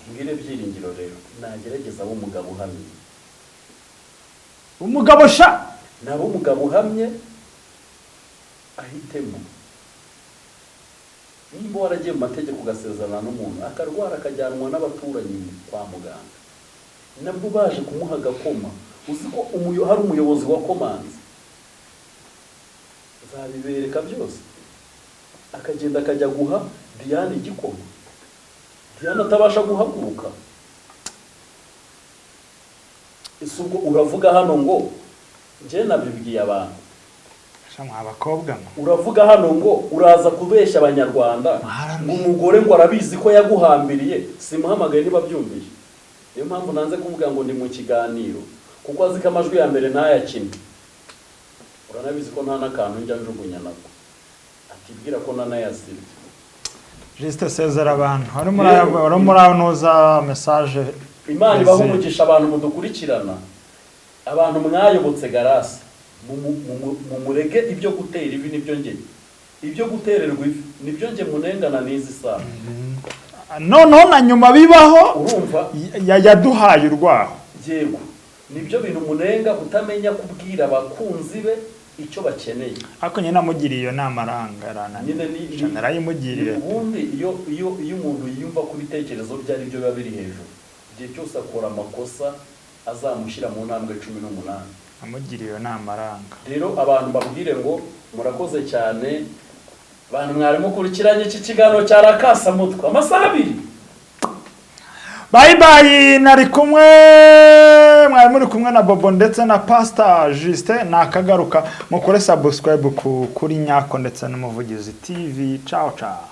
Mbwire Byiringiro rero nagerageza abe umugabo uhamye. Umugabo sha. Naba umugabo uhamye, ahitemo. Nimba waragiye mu mategeko ugasezerana n'umuntu, akarwara akajyanwa n'abaturanyi kwa muganga, nabwo baje kumuha agakoma, uzi ko hari umuyobozi wa komanzi, nzabibereka byose, akagenda akajya guha Diane igikoma, Diane atabasha guhaguruka. Ese ubwo uravuga hano ngo njye nabibwiye abantu? Sha, mwa bakobwa mwe. Uravuga hano ngo uraza kubeshya Abanyarwanda ngo umugore ngo arabizi ko yaguhambiriye. Simuhamagaye niba byumvise, niyo mpamvu nanze kuvuga ngo ndi mu kiganiro, kuko azi ko amajwi ya mbere ntayakine. Uranabizi ko nta n'akantu njya njugunya nako atibwira ko nanayasibye. Juste sezera abantu wari muri anuza message. Imana ibaha umugisha abantu mudukurikirana, abantu mwayobotse Garasi, mumurege ibyo gutera ivi nibyo nge, ibyo gutererwa ivi nibyo nge munengana n'izi saha. Noneho na nyuma bibaho. Urumva? Yaduhaye urwaho. Yego, nibyo bintu munenga, kutamenya kubwira abakunzi be icyo bakeneye. Ariko nyine namugiriye iyo nama aranga, arananira. Nyine Narayimugiriye. Ubundi iyo umuntu yiyumva ko ibitekerezo bye ari byo biba biri hejuru, igihe cyose akora amakosa azamushyira mu ntambwe 18. Namugiriye iyo nama aranga. Rero abantu babwire ngo murakoze cyane, bantu mwari mukurikiranye iki kiganiro cya Rakasamutwe amasaha 2. Bye bye, nari kumwe, mwari muri kumwe na Bobo ndetse na Pastor Justin. Nakagaruka, mukore subscribe kuri Nyako ndetse n'Umuvugizi TV. Ciao ciao.